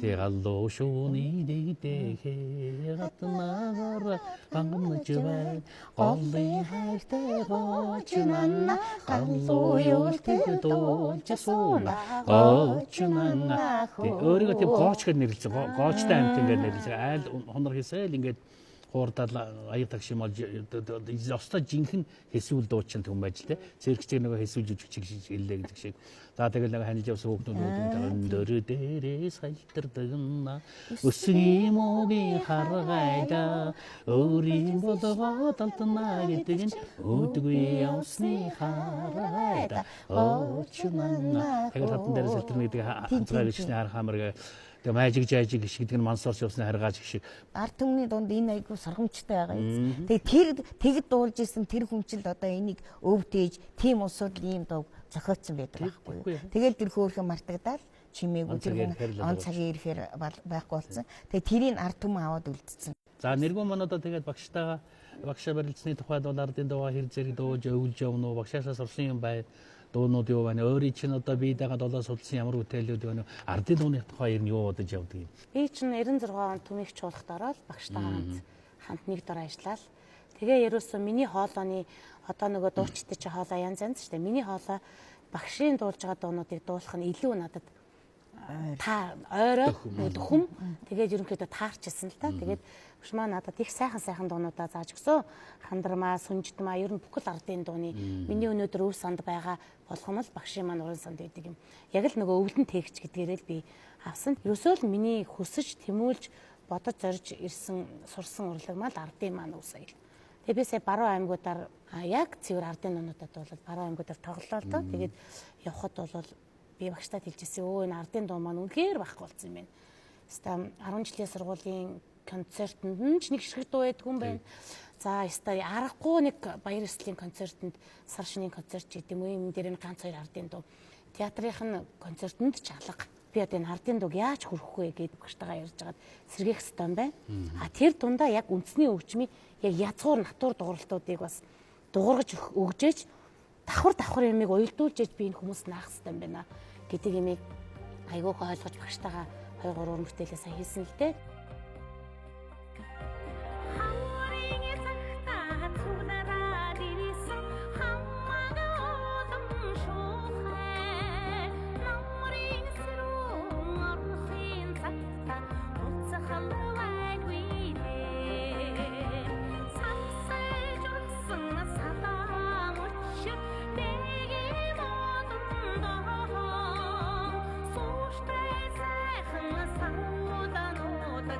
Тэ галлуу шууны дэгдэхэ гатнаар гангамж бай голын хайртай гоож нанна галлуу юултэй дуулж сууна гоож нанна. Өөрийгөө тийм гоож гэж нэрлэсэн. Гоочтой амьт ингээд нэрлэсэн. Айл хонор хийсэл ингээд хуурдаад аяг тагш юм болж ёстой жинхэнэ хэсүүл дуучин хүн байж л те. Цэрэгчтэй нөгөө хэсүүл жүжигч хэллээ гэдэг шиг. За тэгэл нөгөө ханилж явсан хүүхдүүд өндөр дээрээс халтардаг на өсгийн муугийн харгайда өөрийн болгоод алдна гэдэг нь өөдгүй явсны харгайда оочмана. Тэгэл хатан дээрээс халтарна гэдэг ханцгаа гэжний харах хамар. Тэгээ мажиг жажиг гэх гэдэг нь мансарч явсны харгааж гэх шиг. Ард түмний дунд энэ айгүй саргамжтай байгаа юм. Тэгээ тэр тэгэд дуулж исэн тэр хүмчил одоо энийг өвдөөж тийм улсууд ийм дуу зохиоцсон байдаг байхгүй юу. Тэгэл тэр хөөрхөн мартагдаал чимээгүй тэр хүн он цагийн ирэхээр байхгүй болсон. Тэгээ тэрийг ард түмэн аваад үлдсэн. За нэргүүн маань одоо тэгээд багштайгаа багшаа барилцсны тухайд бол ардын дуугаа хэр зэрэг дууж өвлж явна уу? Багшаасаа сурсан юм байна. Дуунууд юу байна? Өөрийн чинь одоо бие дагаад долоо судалсан ямар бүтээлүүд байна? Ардын дууны тухай ер нь юу бодож явдаг юм? Би чинь 96 он түмийг чуулгад ороод багштайгаа хамт нэг дор ажиллаад тэгээ ерөөсөө миний хоолойны одоо нөгөө дуучтай чи хоолой янз янз шүү дээ. Миний хоолой багшийн дуулж байгаа дуунуудыг дуулах нь илүү надад та ойроо дөхөм тэгээд ерөнхийдөө таарч ирсэн л та. Тэгээд багш маань надад их сайхан сайхан дуунуудаа зааж өгсөн. Хандармаа, сүнждмаа ер нь бүхэл ардын дууны миний өнөөдөр өв санд байгаа болгоом л багшийн маань уран санд байдаг юм. Яг л нөгөө өвлөн тэгч гэдгээрээ л би авсан. Ерөөсөө л миний хүсэж, тэмүүлж, бодож зорж ирсэн сурсан урлаг маань ардын маань өв соёл. Тэгээ би сая баруун аймагуудаар яг цэвэр ардын дуунуудад бол баруун аймагуудаар тоглолоо л доо. Тэгээд явхад бол би багштад хэлжсэн. Өө энэ ардын дуу маань үнэхээр байхгүй болсон юм байна. Хаста 10 жилийн сургуулийн концертод нь ч нэг ширхэг дуу байдгүй юм байна. За хаста аргагүй нэг баяр ёслолын концертод сар шинийн концерт ч гэдэм үү юм дээр нь ганц хоёр ардын дуу. Театрын нь концертод ч алга. Би одоо энэ ардын дууг яаж хүргэх вэ гэд багштайгаа ярьж хагаад сэргээх ёстой юм байна. А тэр дундаа яг үндэсний хөгжмийг яг язгуур натур дууралтуудыг бас дуургаж өгжээж давхар давхар юмыг уялдуулж ээж би энэ хүмүүст наах ёстой юм байна гэдэг юмыг айгүйх ойлгож багштайгаа 2 3 уран бүтээлээ сайн хийсэн л дээ. Саудаа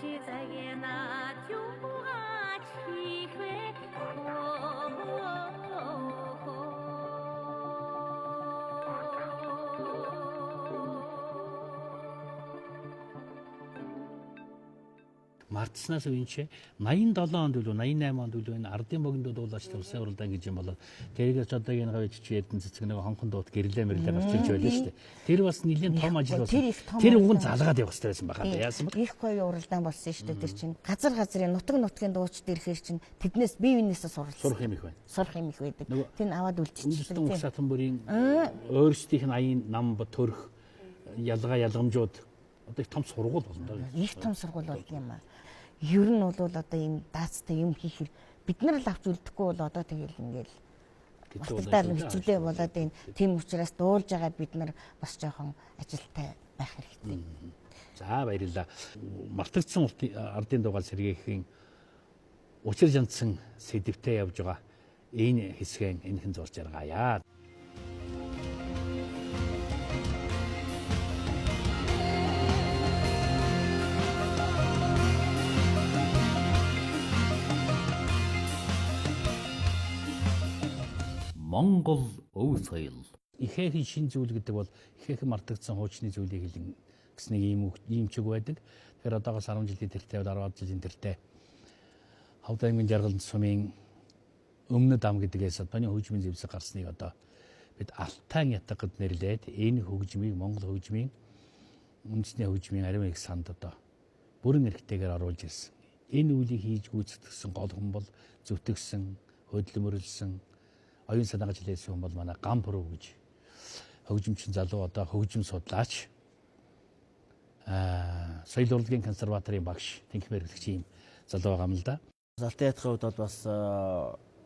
Чи загинаад юугаач хийх вэ? Мартснаас үенчээ 87 онд үлээ 88 онд үлээ энэ ардын богинд дуулаач улсын уралдаан гэж юм болоод тэрийгээс одоо энэ гавь чи эрдэн цэцэг нэг хонхон дуут гэрлээ мэрлээ гарч ирж байлаа шүү дээ. Тэр бас нэлийн том ажил болсон. Тэр уг нь залгаад явах хэрэгтэй байсан баха. Яасан бэ? Их гоё уралдаан болсон шүү дээ тэр чинь. Газар газрын нутаг нутгийн дуучид ирэхээр чинь тэднээс бие биенээсээ суралцсан. Сурах юм их байна. Сурах юм их байдаг. Тэр нь аваад үлдчихсэн. Үндэстэн угсаатан бүрийн өөрсдийнх нь аян нам төрөх ялгаа ялгамжууд одоо их том сургууль болно доо. Их том сургууль болд юм аа. Ер нь бол одоо ийм даацтай юм хийхэр бид нар л авч үлдэхгүй бол одоо тэгэл ингээл мартагдаад хэцүүлээ болоод энэ. Тийм учраас дуулж байгаа бид нар бас жоохон ажилтай байх хэрэгтэй. За баярлалаа. Мартагдсан ардын дугаар сэргээхийн учир жандсан сэдвтэй явж байгаа энэ хэсгэн энэхэн зурж аргаая. Монгол өв соёл. Ихээхэн шин зүйл гэдэг бол ихээхэн мартагдсан хуучны зүйлийг хэлэн гэсэн нэг ийм ийм чиг байдаг. Тэгэхээр одоогоос 10 жилийн тэртээ 10 жилийн тэртээ Ховд аймгийн Жаргал сумын Өмнөд ам гэдгээс одооны хөгжмийн зэвсэг гарсныг одоо бид Алтайн ятаг гэд нэрлээд энэ хөгжмийг Монгол хөгжмийн үндэсний хөгжмийн ариун их санд одоо бүрэн эрхтэйгээр оруулж ирсэн. Энэ үйлийг хийж гүйцэтгэсэн гол хүн бол зүтгэсэн, хөдөлмөрлсөн, оюун санаагаа жилээсэн хүн бол манай Гам Пүрв гэж хөгжимчин залуу одоо хөгжим судлаач соёл урлагийн консерваторын багш тэнхимээр хэлэгч ийм залуу байгаа юм л да. Алтан ятгын хувьд бол бас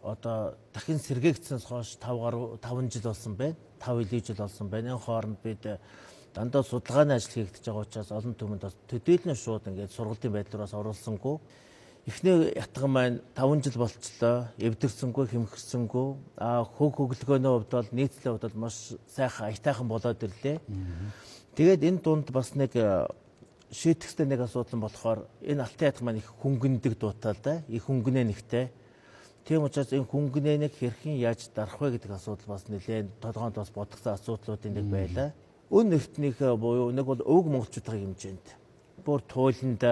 одоо дахин сэргээгдсэнээс хойш 5 гаруй 5 жил болсон байна. 5 илүү жил болсон байна. Энэ хооронд бид дандаа судалгааны ажил хийгдэж байгаа учраас олон түмэнд бас төдийлөн шууд ингээд сургалтын байдлаараас оруулсангүй. Эхний ятган маань 5 жил болчлоо. Эвдэрсэнгүй, хэмхэрсэнгүй. Хөг хөглөгөөний хувьд бол нийтлэлийн хувьд бол маш сайхан аятайхан болоод ирлээ. Тэгээд энэ дунд бас нэг шийтгэхтэй нэг асуудал нь болохоор энэ алтан ятган маань их хөнгөндөг дуутай л да. Их хөнгөнөө нэгтэй. Тийм учраас энэ хөнгөнөөнийг хэрхэн яаж дарах вэ гэдэг асуудал бас нэлээд толгоонд бас бодгосон асуудлуудын нэг байлаа. Өн эртнийхээ буюу нэг бол өвөг монголчуудын хэмжээнд бүр туйланд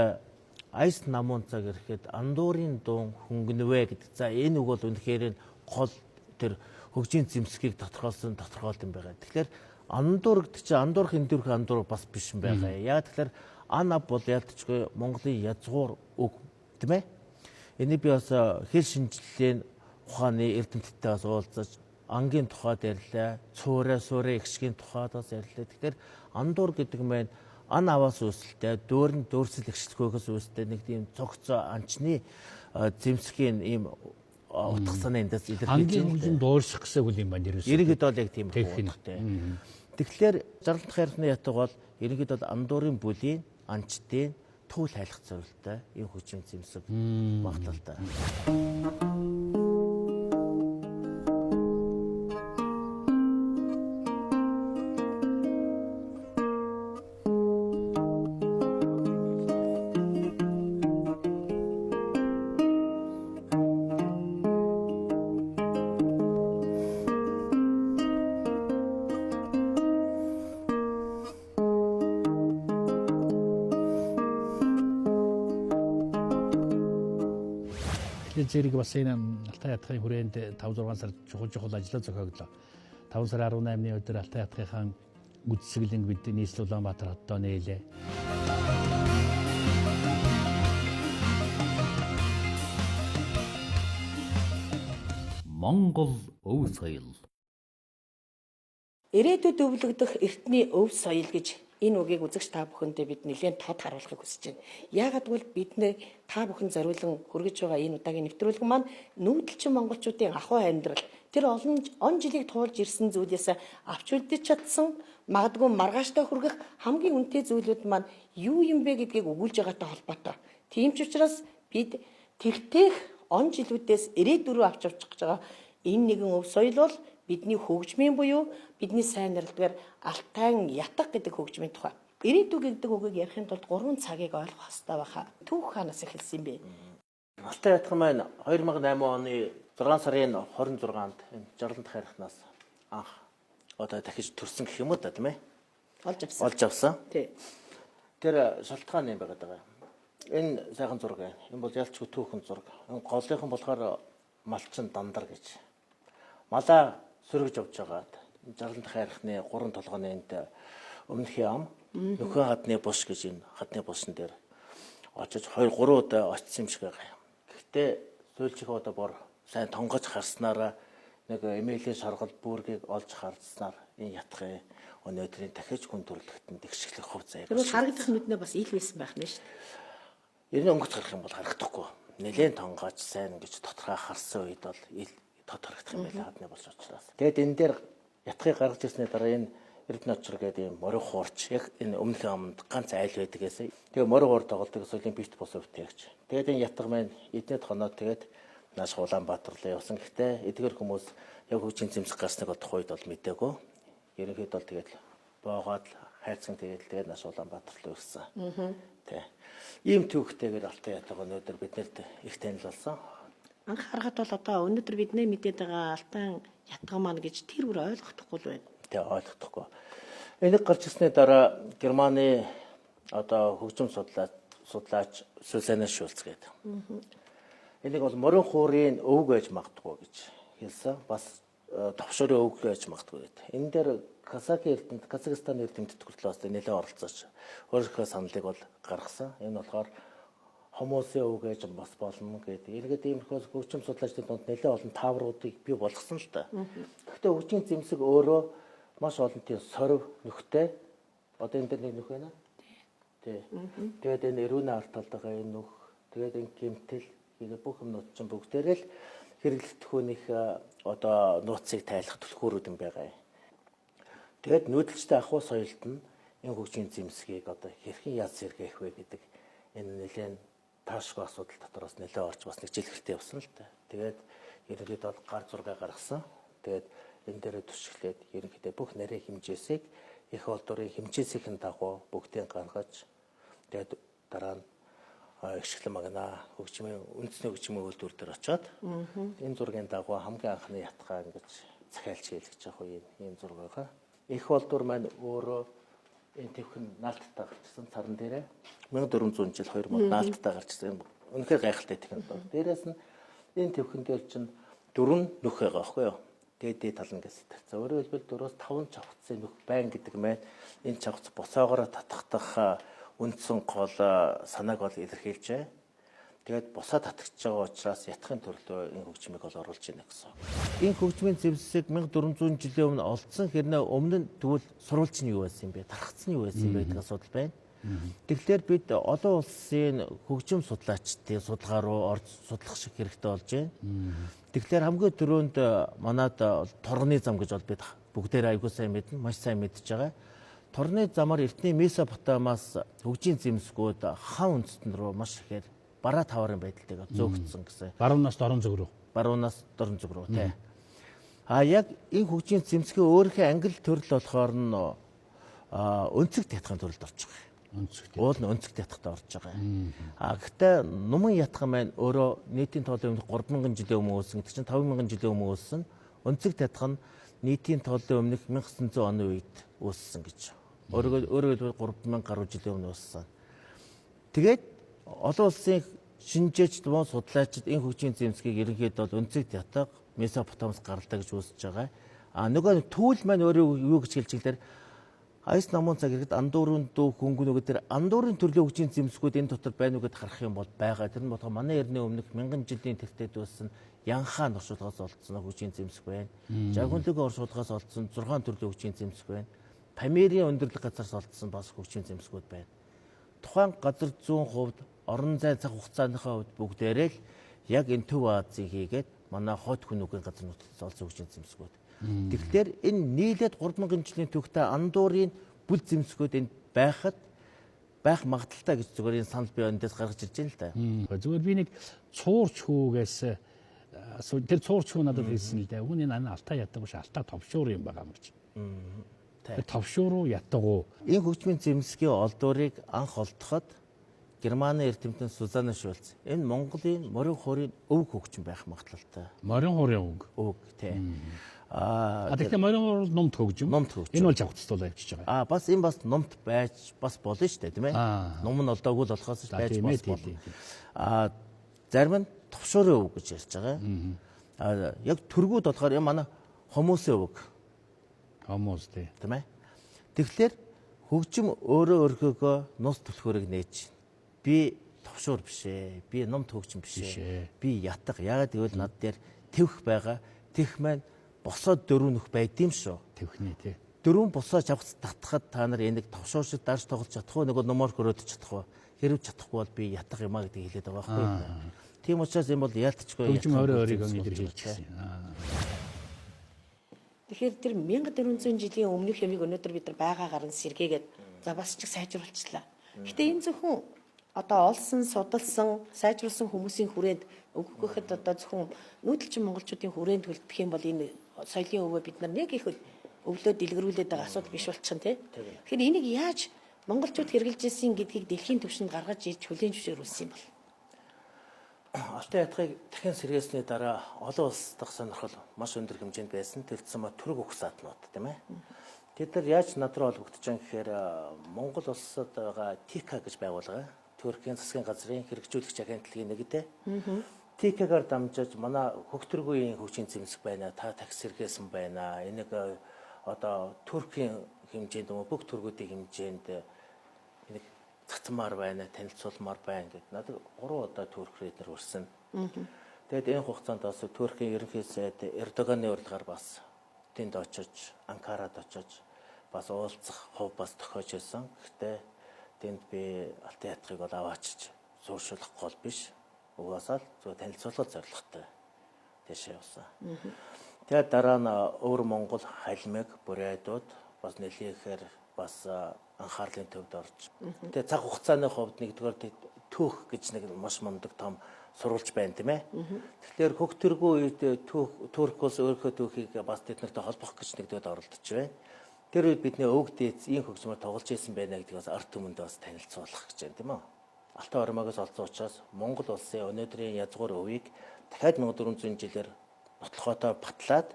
айс намуун цаг ирэхэд андуурын дуун хөнгөнвэ гэдэг. За энэ үг бол үнэхээр гол тэр хөгжийн зэмсгийг тодорхойлсон тодорхойлт юм байгаа. Тэгэхээр андуур гэдэг чинь андуурх эндүрх андуур бас биш юм байгаа. Яг тэгэхээр ан ав бол ялтчгүй Монголын язгуур үг тийм ээ. Энийг би бас хэл шинжилгээний ухааны эрдэмтдтэй бас уулзаж ангийн тухайд ярьлаа, цуурай суурай эгшгийн тухайд бас ярьлаа. Тэгэхээр андуур гэдэг маань ан аваас үүсэлтэй, дөөрн дөөрлөл эгшлэхөөхөөс үүсэлтэй нэг тийм цогцоо анчны зэмсгийн ийм утга санаа эндээс илэрхийлж байна. Ангийн хөгжим дуурших гэсэн үг юм байна ерөөсөө. Ерөнхийдөө бол яг тийм утгатай. Тэгэхээр жаргалт хайрхны ятг бол ерөнхийдөө бол андуурын бүлийн анчдын түүл хайлах зорилттой ийм хөгжим зэмсэг багталтай. Зэрэг бас энэ Алтай ятгахын хүрээнд 5 6 сар чухал чухал ажлаа зохиоглоо. 5 сарын 18-ны өдөр Алтай ятгахын үдсгэлэнг бид нийслэл Улаанбаатар хотдоо нээлээ. Монгол өв соёл. Ирээдүйд өвлөгдөх эртний өв соёл гэж энэ үгийг үзэгч та бүхэндээ бид нэлээд тод харуулахыг хүсэж байна. Яагаад гэвэл бидний та бүхэн зориулан хүргэж байгаа энэ удаагийн нэвтрүүлэг маань нүүдэлчин монголчуудын ахуй амьдрал тэр олон он жилийг туулж ирсэн зүйлээс авч үлдэж чадсан магадгүй маргааштай хүргэх хамгийн үнэтэй зүйлүүд маань юу юм бэ гэдгийг өгүүлж байгаатай холбоотой. Тийм ч учраас бид тэртех он жилүүдээс ирээдүй рүү авч явчих гэж байгаа энэ нэгэн өв соёл бол бидний хөгжмийн буюу бидний сайн нэрлэдгээр Алтайн ятг гэдэг хөгжмийн тухай. Ирээдүй гэдэг үгийг ярихын тулд 3 цагийг ойлгох хэрэгтэй байхаа. Түүх хаанаас эхэлсэн юм бэ? Алтай ятгах маань 2008 оны 6 сарын 26-нд энэ Жарлан дахь анх одоо дахиж төрсөн гэх юм уу да, тийм ээ? Олж авсан. Олж авсан. Тий. Тэр шалтгаан юм байгаа даа. Энэ сайхан зураг байна. Энэ бол ялчгүй түүхэн зураг. Энэ голынхан болохоор малчин дандар гэж. Малаа сөргөж явж байгаад Жарлан дахь хайрхны гурван толгойн энд өмнөхийн ам нөхөн хадны бус гэж энэ хадны бусан дээр очиж 2 3 удаа очсон юм шиг байгаа юм. Гэхдээ сүүлчийн удаа бор сайн тонгож харснараа нэг эмээлийн шаргал бүргийг олж харснаар энэ ятгын өнөөдрийн дахиж хүн төрөлхтөнд тэгшгэлэх хувь заяа. Тэр бол харагдах нүднээ бас ил байсан байх нь шүү дээ. Ер нь өнгөц гарах юм бол харагдахгүй. Нэлээд тонгооч сайн ингэж тодорхой харсан үед бол ил тод харагдах юм байлаа хадны болж учраас. Тэгээд энэ дээр ятгыг гаргаж ирсний дараа энэ Эрдэнэ очор гэдэг юм морин хуурч яг энэ өмнөх амд ганц айл байдаг гэсэн. Тэгээ морин хуур тоглодог Олимпийт бус өвтөгч. Тэгээд энэ ятг маань эдний тоноо тэгээд нааш Улаанбаатар руу явсан. Гэхдээ эдгэр хүмүүс яг хөгжийн зэмсэг гарсныг бол тухайд бол мдээгүй. Ерөнхийдөө бол тэгээд боогоод хайцсан тэгээд тэгээд нааш Улаанбаатар руу ирсэн. Тэ. Ийм түүхтэйгээр Алтай ятг өнөөдөр биднэрт их танил болсон. Анх харахад бол одоо өнөөдөр бидний мэдээд байгаа Алтан ятга маань гэж тэр бүр ойлгохдохгүй л байна. Тэ, ойлгохдохгүй. Энийг гарч ирсний дараа Германы одоо хөгжим судлаач Сюзанна Шульц гэдэг. Энийг бол морин хуурын өвөг байж магадгүй гэж хэлсэн. Бас товшоорын өвөг байж магадгүй гэдэг. Энэ дээр Казахын эрдэмт, Казахстаны эрдэмтэд хүртэл бас нэлээд оролцож өөрийнхөө саналыг бол гаргасан. Энэ болохоор хомоосын өвөг гэж бас болно гэдэг. Эргээд иймэрхүү хөгжим судлаачдын дунд нэлээд олон таавруудыг бий болгосон л та. Гэхдээ хөгжийн зэмсэг өөрөө маш олон тийм сорив нөхтэй. Одоо энэ дээр нэг нөх байна. Тий. Тэгээд энэ эрүүнэ арт талд байгаа энэ нүх, тэгээд энэ гэмтэл, тэгээд бүх юмнууд чинь бүгдээрээ л хэрэглэгдэхүүнийх одоо нууцыг тайлах түлхүүрүүд юм байгаа юм. Тэгээд нүүдэлчтэй ахуй соёлд нь энэ хөгжийн зэмсгийг одоо хэрхэн яаж сэргээх вэ гэдэг энэ нэлээд таашгүй асуудал дотор бас нэлээд орж бас нэг жил хэртэй явсан л та. Тэгээд ерөнхийдөө бол гар зургаа гаргасан. Тэгээд энэ дээрээ түшиглээд ерөнхийдөө бүх нарийн хэмжээсийг их олдурын хэмжээсийн дагуу бүгдийг гаргаж тэгээд дараа нь ихшиглэн магна хөгжмийн үндэсний хөгжмийн үйлдвэр дээр очиод энэ зургийн дагуу хамгийн анхны ятгаа ингэж захиалж хийлгэж явах үе ийм зураг байгаа. Их олдур маань өөрөө энэ тэвхэн наалттай гарчсан царан дээрээ 1400 жил 2000 наалттай гарчсан. Үнэхээр гайхалтай технологи. Дээрээс нь энэ тэвхэн дээр чинь дөрвөн нүх байгаа байхгүй юу? Дээд дээд тал нь гэсэн. За өөрөөр хэлбэл 4-5 чавцын нүх байна гэдэг маань энэ чавц буцаагаараа татахдах үндсэн гол санааг бол илэрхийлжээ. Тэгээд бусаа татгаж байгаа учраас ятгахын төрлөө энэ хөгжмийг бол оруулж байна гэсэн. Энэ хөгжмийн зэвсэг 1400 жилийн өмнө олдсон хэрнээ өмнө нь тэгвэл сурвалж нь юу байсан юм бэ? Тархацсан нь юу байсан юм бэ гэдэг асуудал байна. Тэгэхээр бид олон улсын хөгжим судлаачдын судалгаа руу орж судлах шиг хэрэгтэй болж байна. Тэгэхээр хамгийн түрүүнд манад торгоны зам гэж бол бид бүгдээрээ аягүй сайн мэднэ, маш сайн мэдж байгаа. Торгоны замаар эртний Месопотамаас хөгжийн зэмсгүүд хан үндэстэн рүү маш ихээр бараа таварын байдалтайг зөөгдсөн гэсэн. Баруунаас дорн зүг рүү. Баруунаас дорн зүг рүү тий. А яг энэ хөгжийн зэмсгийн өөрийнхөө англи төрөл болохоор нь өнцөг татхын төрөлд орж байгаа юм. Өнцөг. Уул нь өнцөг татхад орж байгаа юм. А гэхдээ нуман ятхан маань өөрөө нийтийн тоолын өмнөх 3000 жилийн өмнө үүссэн гэдэг чинь 5000 жилийн өмнө үүссэн. Өнцөг татх нь нийтийн тоолын өмнөх 1900 оны үед үүссэн гэж. Өөрөөр хэлбэл 3000 гаруй жилийн өмнө үүссэн. Тэгээд олон улсын шинжээчд мөн судлаачид энэ хөгжийн зэмсгийг ерөнхийдөө бол өнцөг татга Месопотамаас гаралтай гэж үзэж байгаа. А нөгөө түүл маань өөрөө юу гэж хэлж игэлэр Айс намун цаг иргэд андуурын дүү хөнгөнөө гэдэг андуурын төрлийн хөгжийн зэмсгүүд энэ дотор байна уу гэд харах юм бол байгаа. Тэр нь болохоор манай эртний өмнөх мянган жилийн тэртет үүссэн Янхаан оршуулгаас олдсон хөгжийн зэмсэг байна. Жагунлыгийн оршуулгаас олдсон 6 төрлийн хөгжийн зэмсэг байна. Памирийн өндөрлөг газраас олдсон бас хөгжийн зэмсгүүд байна. Тухайн газар зүүн хувьд орон зай цаг хугацааныхаа хувьд бүгдээрээ л яг энэ Төв Азийн хийгээд манай хойд хүнүүгийн газар нутагт олдсон хөгжийн зэмсгүүд. Тэгэхээр энэ нийлээд 3000 жилийн түүхтэй андуурын бүл зэмсгүүд энд байхад байх магадлалтай гэж зүгээр энэ санал би эндээс гаргаж ирж байна л да. Зүгээр би нэг цуурч хүүгээс тэр цуурч хүү надад хэлсэн л дээ. Үүний энэ алтай ятаг биш алтай товшуур юм байгаа юм гэж. Товшуур уу, ятг уу? Энэ хөгжмийн зэмсгийн олдуурыг анх олдоход Германы эрдэмтэн Сузана Шульц энэ Монголын морин хуурын өвөг хөгжим байх магадлалтай. Морин хуурын өвөг. Өвөг тий. Тэгэхээр морин хуур бол нумт хөгжим. Нумт хөгжим. Энэ бол жавхцтуулаа явчихж байгаа. Бас энэ бас нумт байж бас болно шүү дээ, тийм ээ. Нум нь олдоогүй л болохоос байж бас болно. Зарим нь товшуурын өвөг гэж ярьж байгаа. Яг төргүүд болохоор энэ манай хомуусын өвөг. Хомуус тий. Тийм ээ. Тэгэхээр хөгжим өөрөө өөрхөөгөө нус түлхүүрийг нээж. Би товшуур биш ээ. Би нумт хөгжим биш ээ. Би ятга. Яагаад гэвэл над дээр тэвх байгаа. Тэвх маань босоо дөрөв нөх байдсан шүү. Тэвхний тий. Дөрвөн босоо жавхц татхад та нар энийг товшуур шиг дарж тоглож чадах уу? Нөгөө нумаар хөрөөдөж чадах уу? Хэрв чадахгүй бол би ятга юм а гэдгийг хэлээд байгаа байхгүй юу? Тийм учраас энэ бол яалтчгүй хөгжим өөрөө өөрийгөө илэрхийлчихсэн. Тэгэхээр тэр 1400 жилийн өмнөх юмыг өнөөдөр бид нар байгаагаар нь сэргээгээд за бас ч сайжруулчлаа. Гэтэ энэ зөвхөн одоо олсон, судалсан, сайжруулсан хүмүүсийн хүрээнд өгөх гэхэд одоо зөвхөн нүүдэлчин монголчуудын хүрээнд хөлдөх юм бол энэ соёлын өвөө бид нар нэг их өвлөө дэлгэрүүлээд байгаа асуудал биш болчихно тий. Тэгэхээр энийг яаж монголчууд хэрэглэж ирсэн гэдгийг дэлхийн түвшинд гаргаж ирж хүлээн зөвшөөрүүлсэн юм бол? Алтан ятгыг дахин сэргээсний дараа олон улс дахь сонирхол маш өндөр хэмжээнд байсан. Тэр тусмаа түрэг угсаатнууд тийм ээ. Тэд нар яаж над руу холбогдож байгаа гэхээр Монгол улсад байгаа ТИКА гэж байгууллага, Туркийн засгийн газрын хэрэгжүүлэгч агентлагийн нэгдээ. ТИКА-гаар дамжиж манай хөгтрөгийн хөгжийн зэмсэг байна, та такс сэргээсэн байна. Энийг одоо Туркийн хэмжээнд бүх түргүүдийн хэмжээнд энийг цацмаар байна, танилцуулмаар байна гэд надад 3 удаа Турк руу эднэр хүрсэн. Тэгээд энэ хугацаанд бас Туркийн ерөнхий сайд Эрдоганы урилгаар бас тэнд очиж, Анкарад очиж бас уулзах хувь бас тохиож байсан. Гэхдээ тэнд би алтан ятгыг бол аваачиж сууршуулах гол биш. Угаасаа л зөв танилцуулах зорилготой тийшээ явсан. Тэгээд дараа нь өвөр Монгол халимыг бурайдууд бас нэлээхээр бас анхаарлын төвд орж. Тэгээ цаг хугацааны хувьд нэгдүгээр түүх гэж нэг маш мундаг том сурвалж байна тийм ээ. Тэгэхээр хөх тэргүү үед түүх Турк улс өөрийнхөө түүхийг бас тэд нартай холбох гэж нэгдүгээр оролдож байна. Тэр үед бидний өвөг дээдс ийм хөгжмөр тоглож исэн байна гэдгийг бас ард түмэнд бас танилцуулах гэж байна тийм үү. Алтан ормоогоос олсон учраас Монгол улсын өнөөдрийн язгуур өвийг дахиад 1400 жилээр нотлохотой батлаад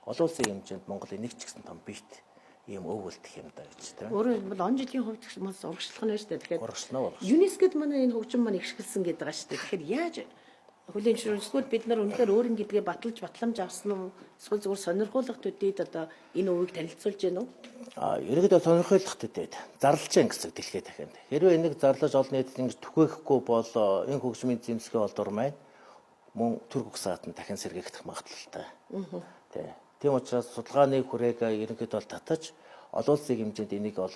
олон улсын хэмжээнд Монголын нэг ч гэсэн том бит ийм өв үлдэх юм да гэж тийм. Өөрөөр хэлбэл он жилийн хувьд бас урагшлах нь байна шүү дээ. Тэгэхээр урагшлана. ЮНЕСКОд манай энэ хөгжим маань ихшгэлсэн гэдэг байгаа шүү дээ. Тэгэхээр яаж хүлээн зөвшөөрсөн бид нар үнэхээр өөр нь гэдгээ баталж батламж авсан уу? Эсвэл зүгээр сонирхуулах төдийд одоо энэ өвийг танилцуулж гэнэ үү? Ерөнхийдөө сонирхолтой төдийд зарлж гэн гэсэн дэлхийд дахинд. Хэрвээ энийг зарлаж олон нийтэд ингэж түгээхгүй бол энэ хөгжмийн зэмсгийн олдвор маань мөн түрк угсаат нь дахин сэргээгдэх магадлалтай. Тэ. Тийм учраас судалгааны хүрээг ерөнхийдөө бол татаж олон улсын хэмжээнд энийг бол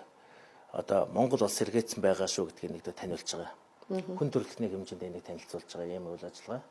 одоо Монгол улс сэргээцсэн байгаа шүү гэдгийг нэгдээ таниулж байгаа. Хүн төрөлхтний хэмжээнд энийг танилцуулж байгаа ийм үйл ажиллагаа.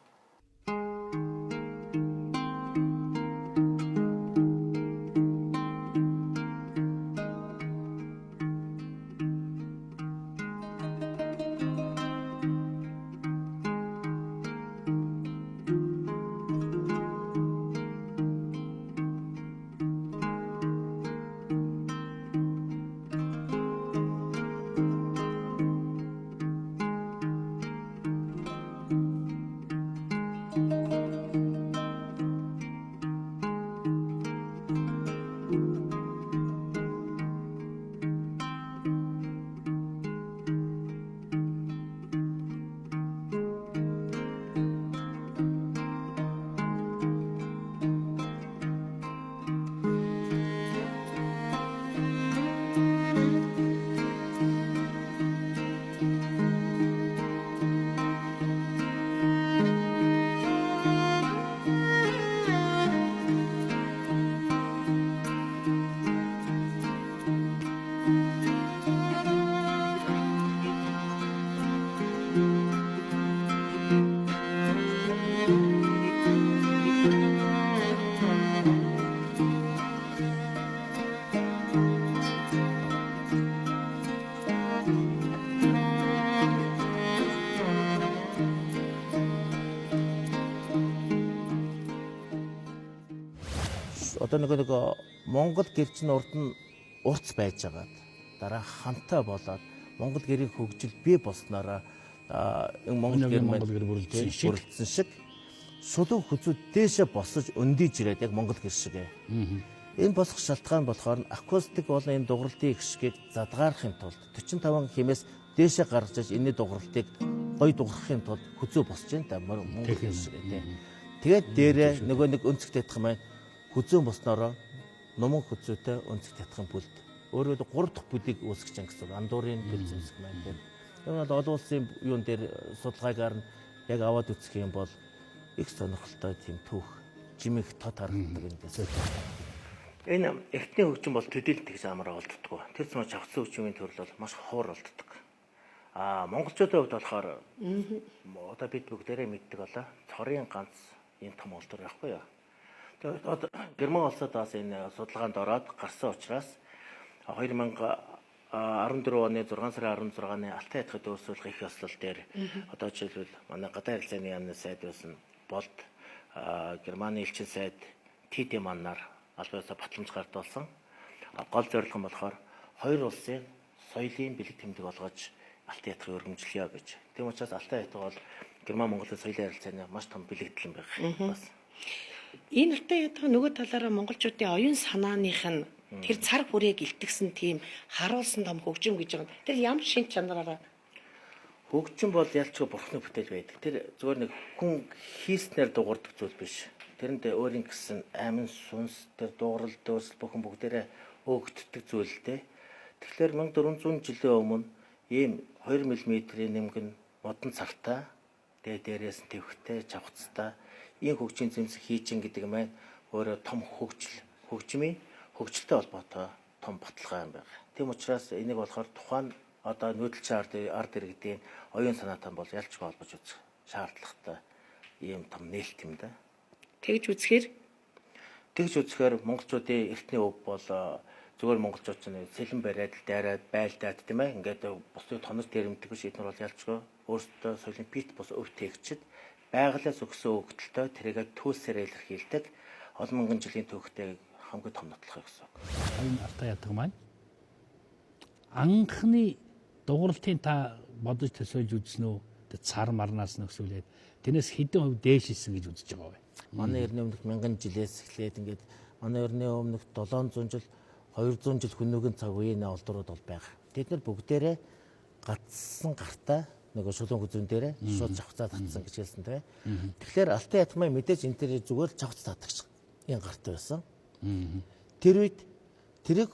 Одоо нөгөө Монгол гэрч нь урд нь урц байжгаад дараа хамтаа болоод Монгол гэрийн хөгжил бий болсноороо энэ Монгол гэр бүрэлдсэн шиг шулуун хүзүү дээшээ босож өндийж ирээд яг Монгол гэр шиг. Энэ босох шалтгаан болохоор акустик болон энэ дугарлтын гიშгийг задгаарахын тулд 45 хэмээс дээшээ гаргаж иж энэний дугарлтыг гоё дуграхын тулд хүзүү босч байна та Монгол гэр шиг тий. Тэгээд дээрээ нөгөө нэг өнцөгт ятах юм байна. Хүзүү босноороо нуман хүзүүтэй өнцөгт ятахын бүлд. Өөрөөр хэлбэл 3 дахь бүлийг үүсгэж байгаа гэсэн үг. Андуурын бүл зэмсэг маань тийм. Энэ бол олон улсын юун дээр судалгаагаар нь яг аваад үзэх юм бол их сонирхолтой тийм түүх жимэх тод харагддаг эндээс. Энэ эртний хөгжим бол төдийлөн тэгж амар олддоггүй. Тэр зам чавцсан хөгжмийн төрөл бол маш ховор олддог. А монголчуудын хувьд болохоор одоо бид бүгдээрээ мэддэг болоо. Цорын ганц ийм том олдор байхгүй юу? Тэгээд одоо Герман улсад бас энэ судалгаанд ороод гарсан учраас 2014 оны 6 сарын 16-ны Алтай ятгад өөрсүүлэх их ёслол дээр одоо жишээлбэл манай гадаад харилцааны яамны сайд байсан Болд, Германы элчин сайд ТД маннаар аль биесээ батламж гардуулсан. Гол зорилго нь болохоор хоёр улсын соёлын бэлэг тэмдэг болгож Алтай ятгыг өргөмжлөё гэж. Тийм учраас Алтай ятга бол Герман Монголын соёлын харилцааны маш том бэлэгдэл юм байна. Бас. Энэ Алтай ятга нөгөө талаараа монголчуудын оюун санааных нь тэр цар хүрээг илтгэсэн тийм харуулсан том хөгжим гэж байгаа. Тэр ямар шин чанараараа хөгжим бол ялчгүй бурхны бүтээл байдаг. Тэр зүгээр нэг хүн хийснээр дуурдаг зүйл биш. Тэрэнд өөрийн гэсэн амин сүнс тэр дуурал дөөсөл бүхэн бүгдээрээ өөгддөг зүйл л дээ. Тэгэхээр 1400 жилийн өмнө ийм 2 мм-ийн нэмгэн модон цартай тэгээ дээрээс нь тэвхтэй чавцтай ийм хөгжийн зэмсэг хийж ин гэдэг маань өөрөө том хөгжил хөгжмийн хөгжилтэй холбоотой том баталгаа юм байна. Тийм учраас энийг болохоор тухайн одоо нүүдэлчин ард иргэдийн оюун санаатай бол ялчгүй холбож үзэх шаардлагатай ийм том нээлт юм да. Тэгж үзэхээр монголчуудын эртний өв бол зүгээр монголчууд чинь сэлэн бариад дайраад байлдаад тийм ингээд бусдыг тоног дээрэмдэг биш эднэр бол ялчгүй өөрсдөө соёлын пит бус өв тэгчд байгалиас өгсөн өгдөлтөй тэрийгэ төлсээр илэрхийлдэг олон мянган жилийн түүхтэй хамгийн том нотлох гэсэн үг. Энэ Алтай ятга маань анхны дугарлтын та бодож төсөөлж үзсэн үү? Цар марнаас нөхсүүлээд тэрнээс хэдэн хувь дээш исэн гэж үзэж байгаа вэ? Манай эртний өмнөх мянган жилээс эхлээд ингээд манай эртний өмнөх 700 жил 200 жил хүннүгэн цаг үеийн олдрууд бол байгаа. Тэд нар бүгдээрээ гацсан гартаа нөгөө шулуун хүзүүн дээрээ шууд чавцаа татсан гэж хэлсэн тийм. Тэгэхээр Алтай ятгамай мэдээж энэ дээр зүгээр л чавц татагч энэ гартай байсан. Тэр үед тэрийг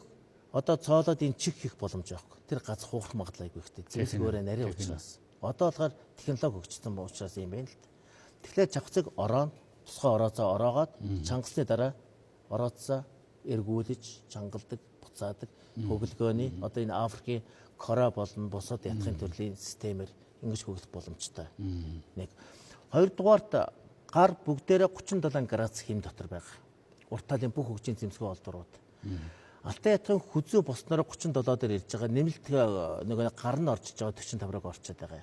одоо цоолоод энэ чих хийх боломж байхгүй. Тэр гац хуурах магадлал айгүй ихтэй. Зэмсэг өөрөө нарийн учраас. Одоо болохоор технологи хөгжсөн учраас юм байна л да. Тэгэхээр чавцыг ороо тусгай орооцоо ороогоод чангалсны дараа орооцоо эргүүлж чангалдаг, буцаадаг хөглөгөөний одоо энэ Африкийн кора болон бусад ятгахын төрлийн системээр ингэж хөглөх боломжтой. Нэг. Хоёрдугаарт гар бүгдээрээ 37 градус хэм дотор байгаа. Урт талын бүх хөгжийн зэмсгэн олдрууд. Алтай ятгахын хүзүү босноор 37 дээр ирж байгаа. Нэмэлт нөгөө гар нь орчиж байгаа 45-ыг орчоод байгаа.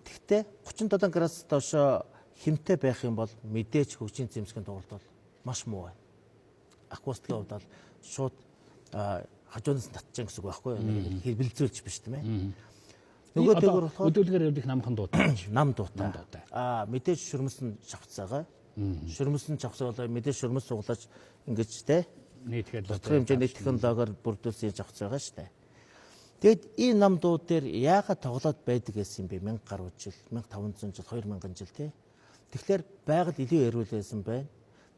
Тэгтээ 37 градус доошо хэмтэй байх юм бол мэдээж хөгжийн зэмсгэн дууралт бол маш муу байна. Акустикийн хувьд бол шууд хажуунаас нь татчих гэсэн үг байхгүй юу? Нэг хэвлэлзүүлж биш тийм ээ. Нөгөө төгөр болохоор өдөөлгөр явдаг намхан дуутай. Нам дуутай. Аа мэдээж шүрмэс нь шавцаагаа. Шүрмэс нь шавцаа болоо мэдээж шүрмэс суглаж ингэж те нийтгэл тодорхой хэмжээний технологиор бүрдүүлсэн шавц байгаа шүү дээ. Тэгэд энэ нам дуу дээр яагаад тоглоод байдаг гэсэн юм бэ? 1000 гаруй жил, 1500 жил, 2000 жил те. Тэгэхээр байгаль илүү эрүүлсэн байна.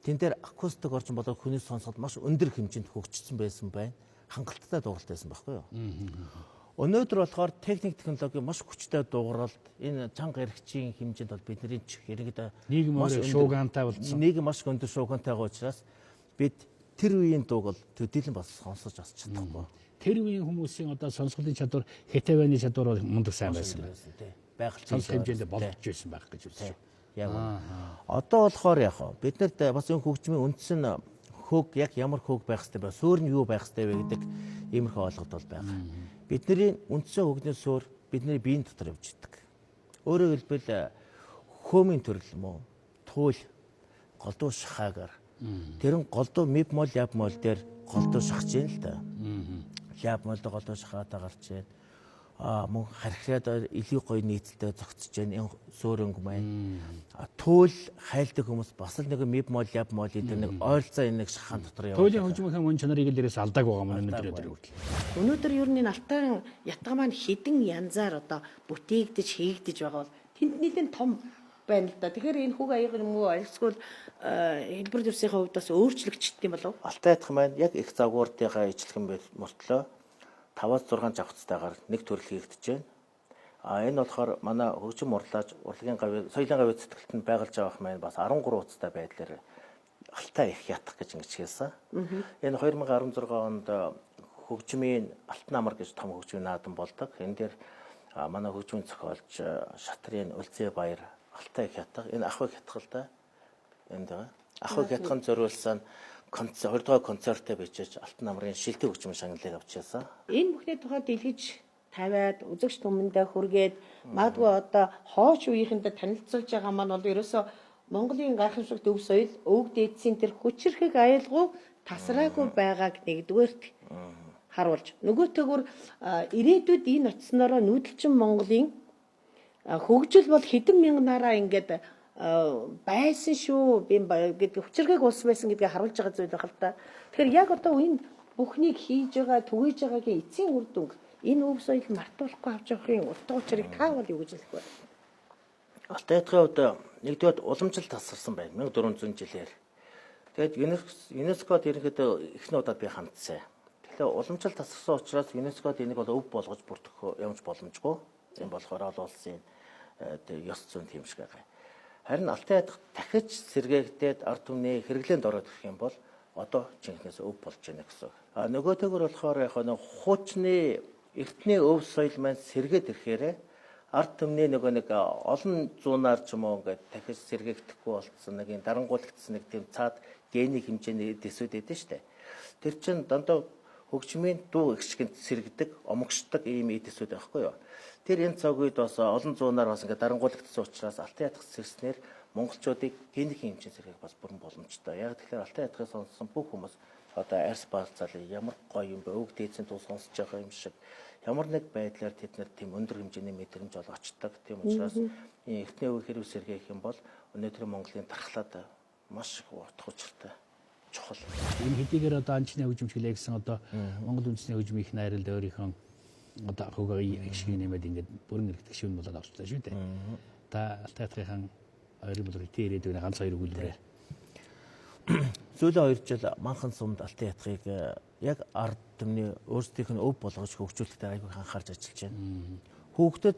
Тэн дээр акустик орчин болоо хүний сонсголт маш өндөр хэмжээнд хөгжсөн байсан байна. Хангалттай дууралт байсан байхгүй юу? Өнөөдөр болохоор техник технологи маш хүчтэй дууралт энэ чанга эрхчийн хэмжээнд бол бидний ерөнхийдөө нийгэм өөрөө шуугантай болсон. Нийгэм маш өндөр шуугантай байгаа учраас бид тэр үеийн дууг бол төдийлөн бас сонсож бас чадахгүй. Тэр үеийн хүмүүсийн одоо сонсголын чадвар, хэтавэны чадвар бол мундаг сайн байсан байна. Байгаль сонсох хэмжээнд боломж байсан байх гэж үзэж байна. Яг одоо болохоор яг бид нарт бас энэ хөгжмийн үндсэн хөг яг ямар хөг байх хэрэгтэй вэ? Суурь нь юу байх хэрэгтэй вэ гэдэг иймэрхүү ойлголт бол байгаа. Бидний үндсэн хөгний суурь бидний биеийн дотор явж идэг. Өөрөөр хэлбэл хөөмийн төрөл юм уу? Туул голдуу шахаагаар. Тэр нь голдуу мибмол ябмол дээр голдуу шахаж юм л да. Ляп молдог голоо шахаатай гарч байна. Мөн хархираад илүү гоё нийцэлтэй зогцож байна. Энэ сөөрөнгө маань. Төөл хайлдаг хүмүүс бас л нэг миб мол ляп мол гэдэг нэг ойролцоо энэ нэг шахаан дотор яваад. Туйлын хөгжмийн мөн чанарыг л дээрээс алдааг байгаа юм өнөөдөр өдөр хүртэл. Өнөөдөр ер нь энэ Алтан ятга маань хэдэн янзаар одоо бүтээгдэж хийгдэж байгаа бол тэнд нэлээд том байна л да. Тэгэхээр энэ хүүг аяга юм уу альсгүй хэлбэр зүйсийн хувьд бас өөрчлөгдчихдөг юм болов уу? Алтай ятга маань яг их загвардынхаа ижилхэн мөртлөө 5-6 жавхцтайгаар нэг төрөл хийгдэж байна. Энэ болохоор манай хөгжим урлаач урлагийн гавь соёлын гавь зүтгэлтэнд байгальж авах маань бас 13 уцтай байдлаар Алтай их ятгах гэж ингэж хэлсэн. Энэ 2016 онд хөгжмийн Алтан амар гэж том хөгжмийн наадам болдог. Энэ дээр манай хөгжмийн зохиолч Шатрын Үлзээ Баяр Алтай их ятгах энэ ах их ятгах л да. Энд байгаа. Ах их ятгахын зориулсан 2 дугаар концерттэй бичиж Алтан намрын шилдэг хөгжмийн шагналыг авчирсан. Энэ бүхний тухай дэлгэж тавиад үзэгч түмэндээ хүргээд магадгүй одоо хооч үеийнхэндээ танилцуулж байгаа маань бол ерөөсөө Монголын гайхамшигт өв соёл өвөг дээдсийн тэр хүчирхэг аялгау тасраагүй байгааг нэгдүгээрт харуулж нөгөөтэйгүр ирээдүйд энэ очсноороо нүүдэлчин Монголын хөгжил бол хэдэн мянганаараа ингээд байсан шүү би гэдэг хүчирхэг улс байсан гэдгийг харуулж байгаа зүйл байх л та. Тэгэхээр яг одоо энэ бүхнийг хийж байгаа, түгээж байгаагийн эцсийн үр дүнг энэ өв соёл мартуулахгүй авч явахын утга учирыг та бол юу гэж хэлэх вэ? Алтай ятгахын хувьд нэгдүгээр уламжлалт тасарсан байна 1400 жилээр. Тэгээд ЮНЕСКОд ерөнхийдөө эхний удаад би хандсан. Тэгэхээр уламжлалт тасарсан учраас ЮНЕСКОд энийг бол өв болгож бүртгэх ямж боломжгүй. Тийм болохоор олон улсын ёс зүйн тийм шиг байгаа. Харин Алтай ятгах дахиж сэргээгдээд ард түмний хэрэглээнд ороод ирэх юм бол одоо жинхнээс өв болж байна гэсэн. Нөгөөтэйгөр болохоор яг нэг хуучны эртний өв соёл маань сэргээд ирэхээрээ ард түмний нөгөө нэг олон зуунаар ч юм уу ингээд дахиж сэргээгдэхгүй болцсон нэг юм дарангуйлагдсан нэг тийм цаад гений хэмжээний дэсүүд өгдөн штэ. Тэр чинь дандаа хөгжмийн дуу их шигэнт сэргэдэг, омогшдог ийм эдисүүд байхгүй юу? Тэр энэ цаг үед бас олон зуунаар бас ингээд дарангуйлагдсан учраас Алтай ятгах сэрснээр монголчуудыг генийн хэмжээний сэргээх бас бүрэн боломжтой. Яг тэгэхээр Алтай ятгахыг сонссон бүх хүмүүс одоо арьс баалцаал ямар гоё юм бэ? Өвөг дээдсийн дуу сонсож байгаа юм шиг ямар нэг байдлаар тэд нар тийм өндөр хэмжээний мэдрэмж ол очдог. Тийм учраас энэ эртний өвөг хэрэг сэргээх юм бол өнөөдрийн Монголын дархлаад маш их утга учиртай. Чухал. Энэ хэдийгээр одоо анчны хөгжимч гэлээ гэсэн одоо Монгол үндэсний хөгжмийн их найралд өөрийнхөө одоо хөгөө их шиг нэмээд ингээд бүрэн эрхтэх шивэн болоод орчлоо шүү дээ. Та Алтай ятгахын хоёрын болор хэдийн ирээдүйн ганц хоёр өгүүлбэрээр. Сүүлийн 2 жил Манхан сумд Алтай ятгахыг яг ард түмний өөрсдийнх нь өв болгож хөгжүүлэхдээ айгүй анхаарч ажиллаж байна. Хүүхдэд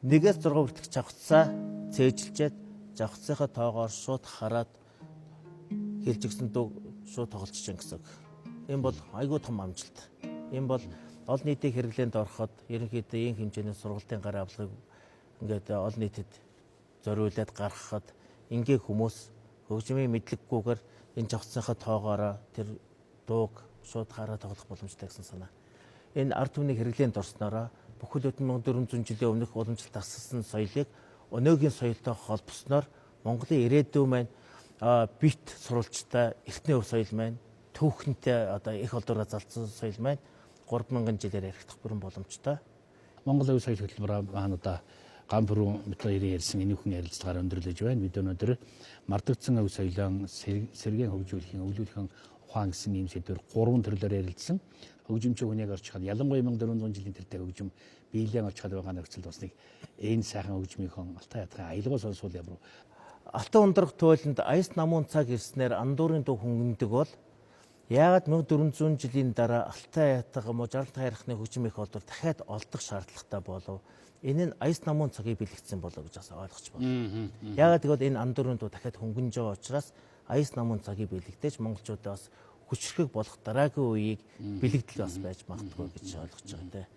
1-6 хүртэлх жавхцаа цээжилчээд жавхцынхаа тоогоор шууд хараад хэлж өгсөн дуу шууд тоглож чинь гэсэн үг. Энэ бол айгүй том амжилт. Энэ бол олон нийтийн хэрэглээнд ороход ерөнхийдөө ийм хэмжээний сургалтын гар авлагыг ингээд олон нийтэд зориулаад гаргахад ингийн хүмүүс хөгжмийн мэдлэггүйгээр энэ жавхцынхаа тоогоороо тэр дууг шууд хараа тоглох боломжтой гэсэн санаа. Энэ ард түмний хэрэглээнд орсноороо бүхэл бүтэн 1400 жилийн өмнөх уламжлалт тасалсан соёлыг өнөөгийн соёлтой холбосноор Монголын ирээдүй маань бит сурвалжтай эртний өв соёл маань түүхэнтэй одоо их олдоороо залцсан соёл маань 3000 жилээр яригдах бүрэн боломжтой. Монгол өв соёл хөтөлбөр маань одоо гам бүрэн бид хоёрын ярьсан энэ хүн ярилцлагаар өндөрлөж байна. Бид өнөөдөр мартагдсан өв соёлоо сэргээн хөгжүүлэхийн, өвлүүлэхэн ухаан гэсэн ийм сэдвээр 3 төрлөөр ярилцсан. Хөгжимчин хүнийг орчиход ялангуяа 1400 жилийн тэртээ хөгжим биелэн очиход байгаа нөхцөлд бас нэг энэ сайхан хөгжмийнхөн Алтай ятгахын аялгау сонсвол ямар Алтан ундрах туйланд аяс намуун цаг ирснээр андуурын дуу хөнгөндөг бол яагаад 1400 жилийн дараа Алтай ятга муу Жаргалт хайрхны хөгжим их олдвор дахиад олдох шаардлагатай болов? Энэ нь аяс намуун цагийг бэлэгдсэн болов гэж бас ойлгож байна. Яагаад гэвэл энэ андуурын дуу дахиад хөнгөнж байгаа учраас аяс намуун цагийг бэлэгдэж монголчуудаа бас хүчрхэг болох дараагийн үеийг бэлэгдэл бас байж магадгүй гэж ойлгож байгаа тийм.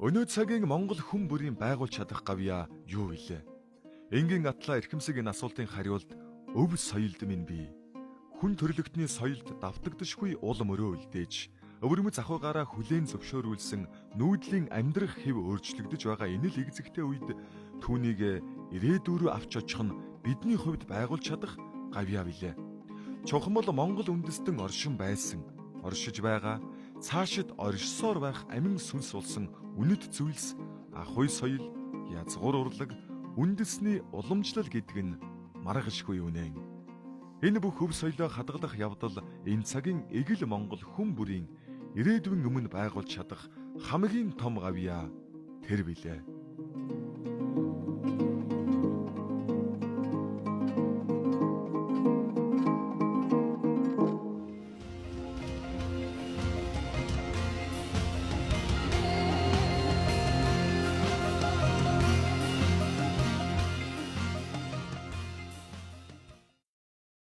Өнөө цагийн Монгол хүн бүрийн байгуулж чадах гавьяа юу вүлээ? Энгийн атлаа эрхэмсэг энэ асуултын хариулт өв соёлд минь бий. Хүн төрлөختний соёлд давтагдашгүй ул мөрөө үлдээж, өвөрмөц ахуйгаараа хүлээн зөвшөөрүүлсэн нүүдлийн амьдрах хэв өөрчлөгдөж байгаа энэ л эгзэгтэй үед түүнийг ирээдүй рүү авч очих нь бидний хувьд байгуулж чадах гавьяа билээ. Чухам бол Монгол үндэстэн оршин байсан, оршиж байгаа, цаашид оршсоор байх амин сүнс болсон үнэт зүйлс ахуй соёл, язгуур урлаг, үндэсний уламжлал гэдэг нь маргашгүй үнэн. Энэ бүх өв соёлоо хадгалах явдал энэ цагийн эгэл Монгол хүн бүрийн ирээдүйн өмнө байгуулж чадах хамгийн том гавьяа тэр билээ.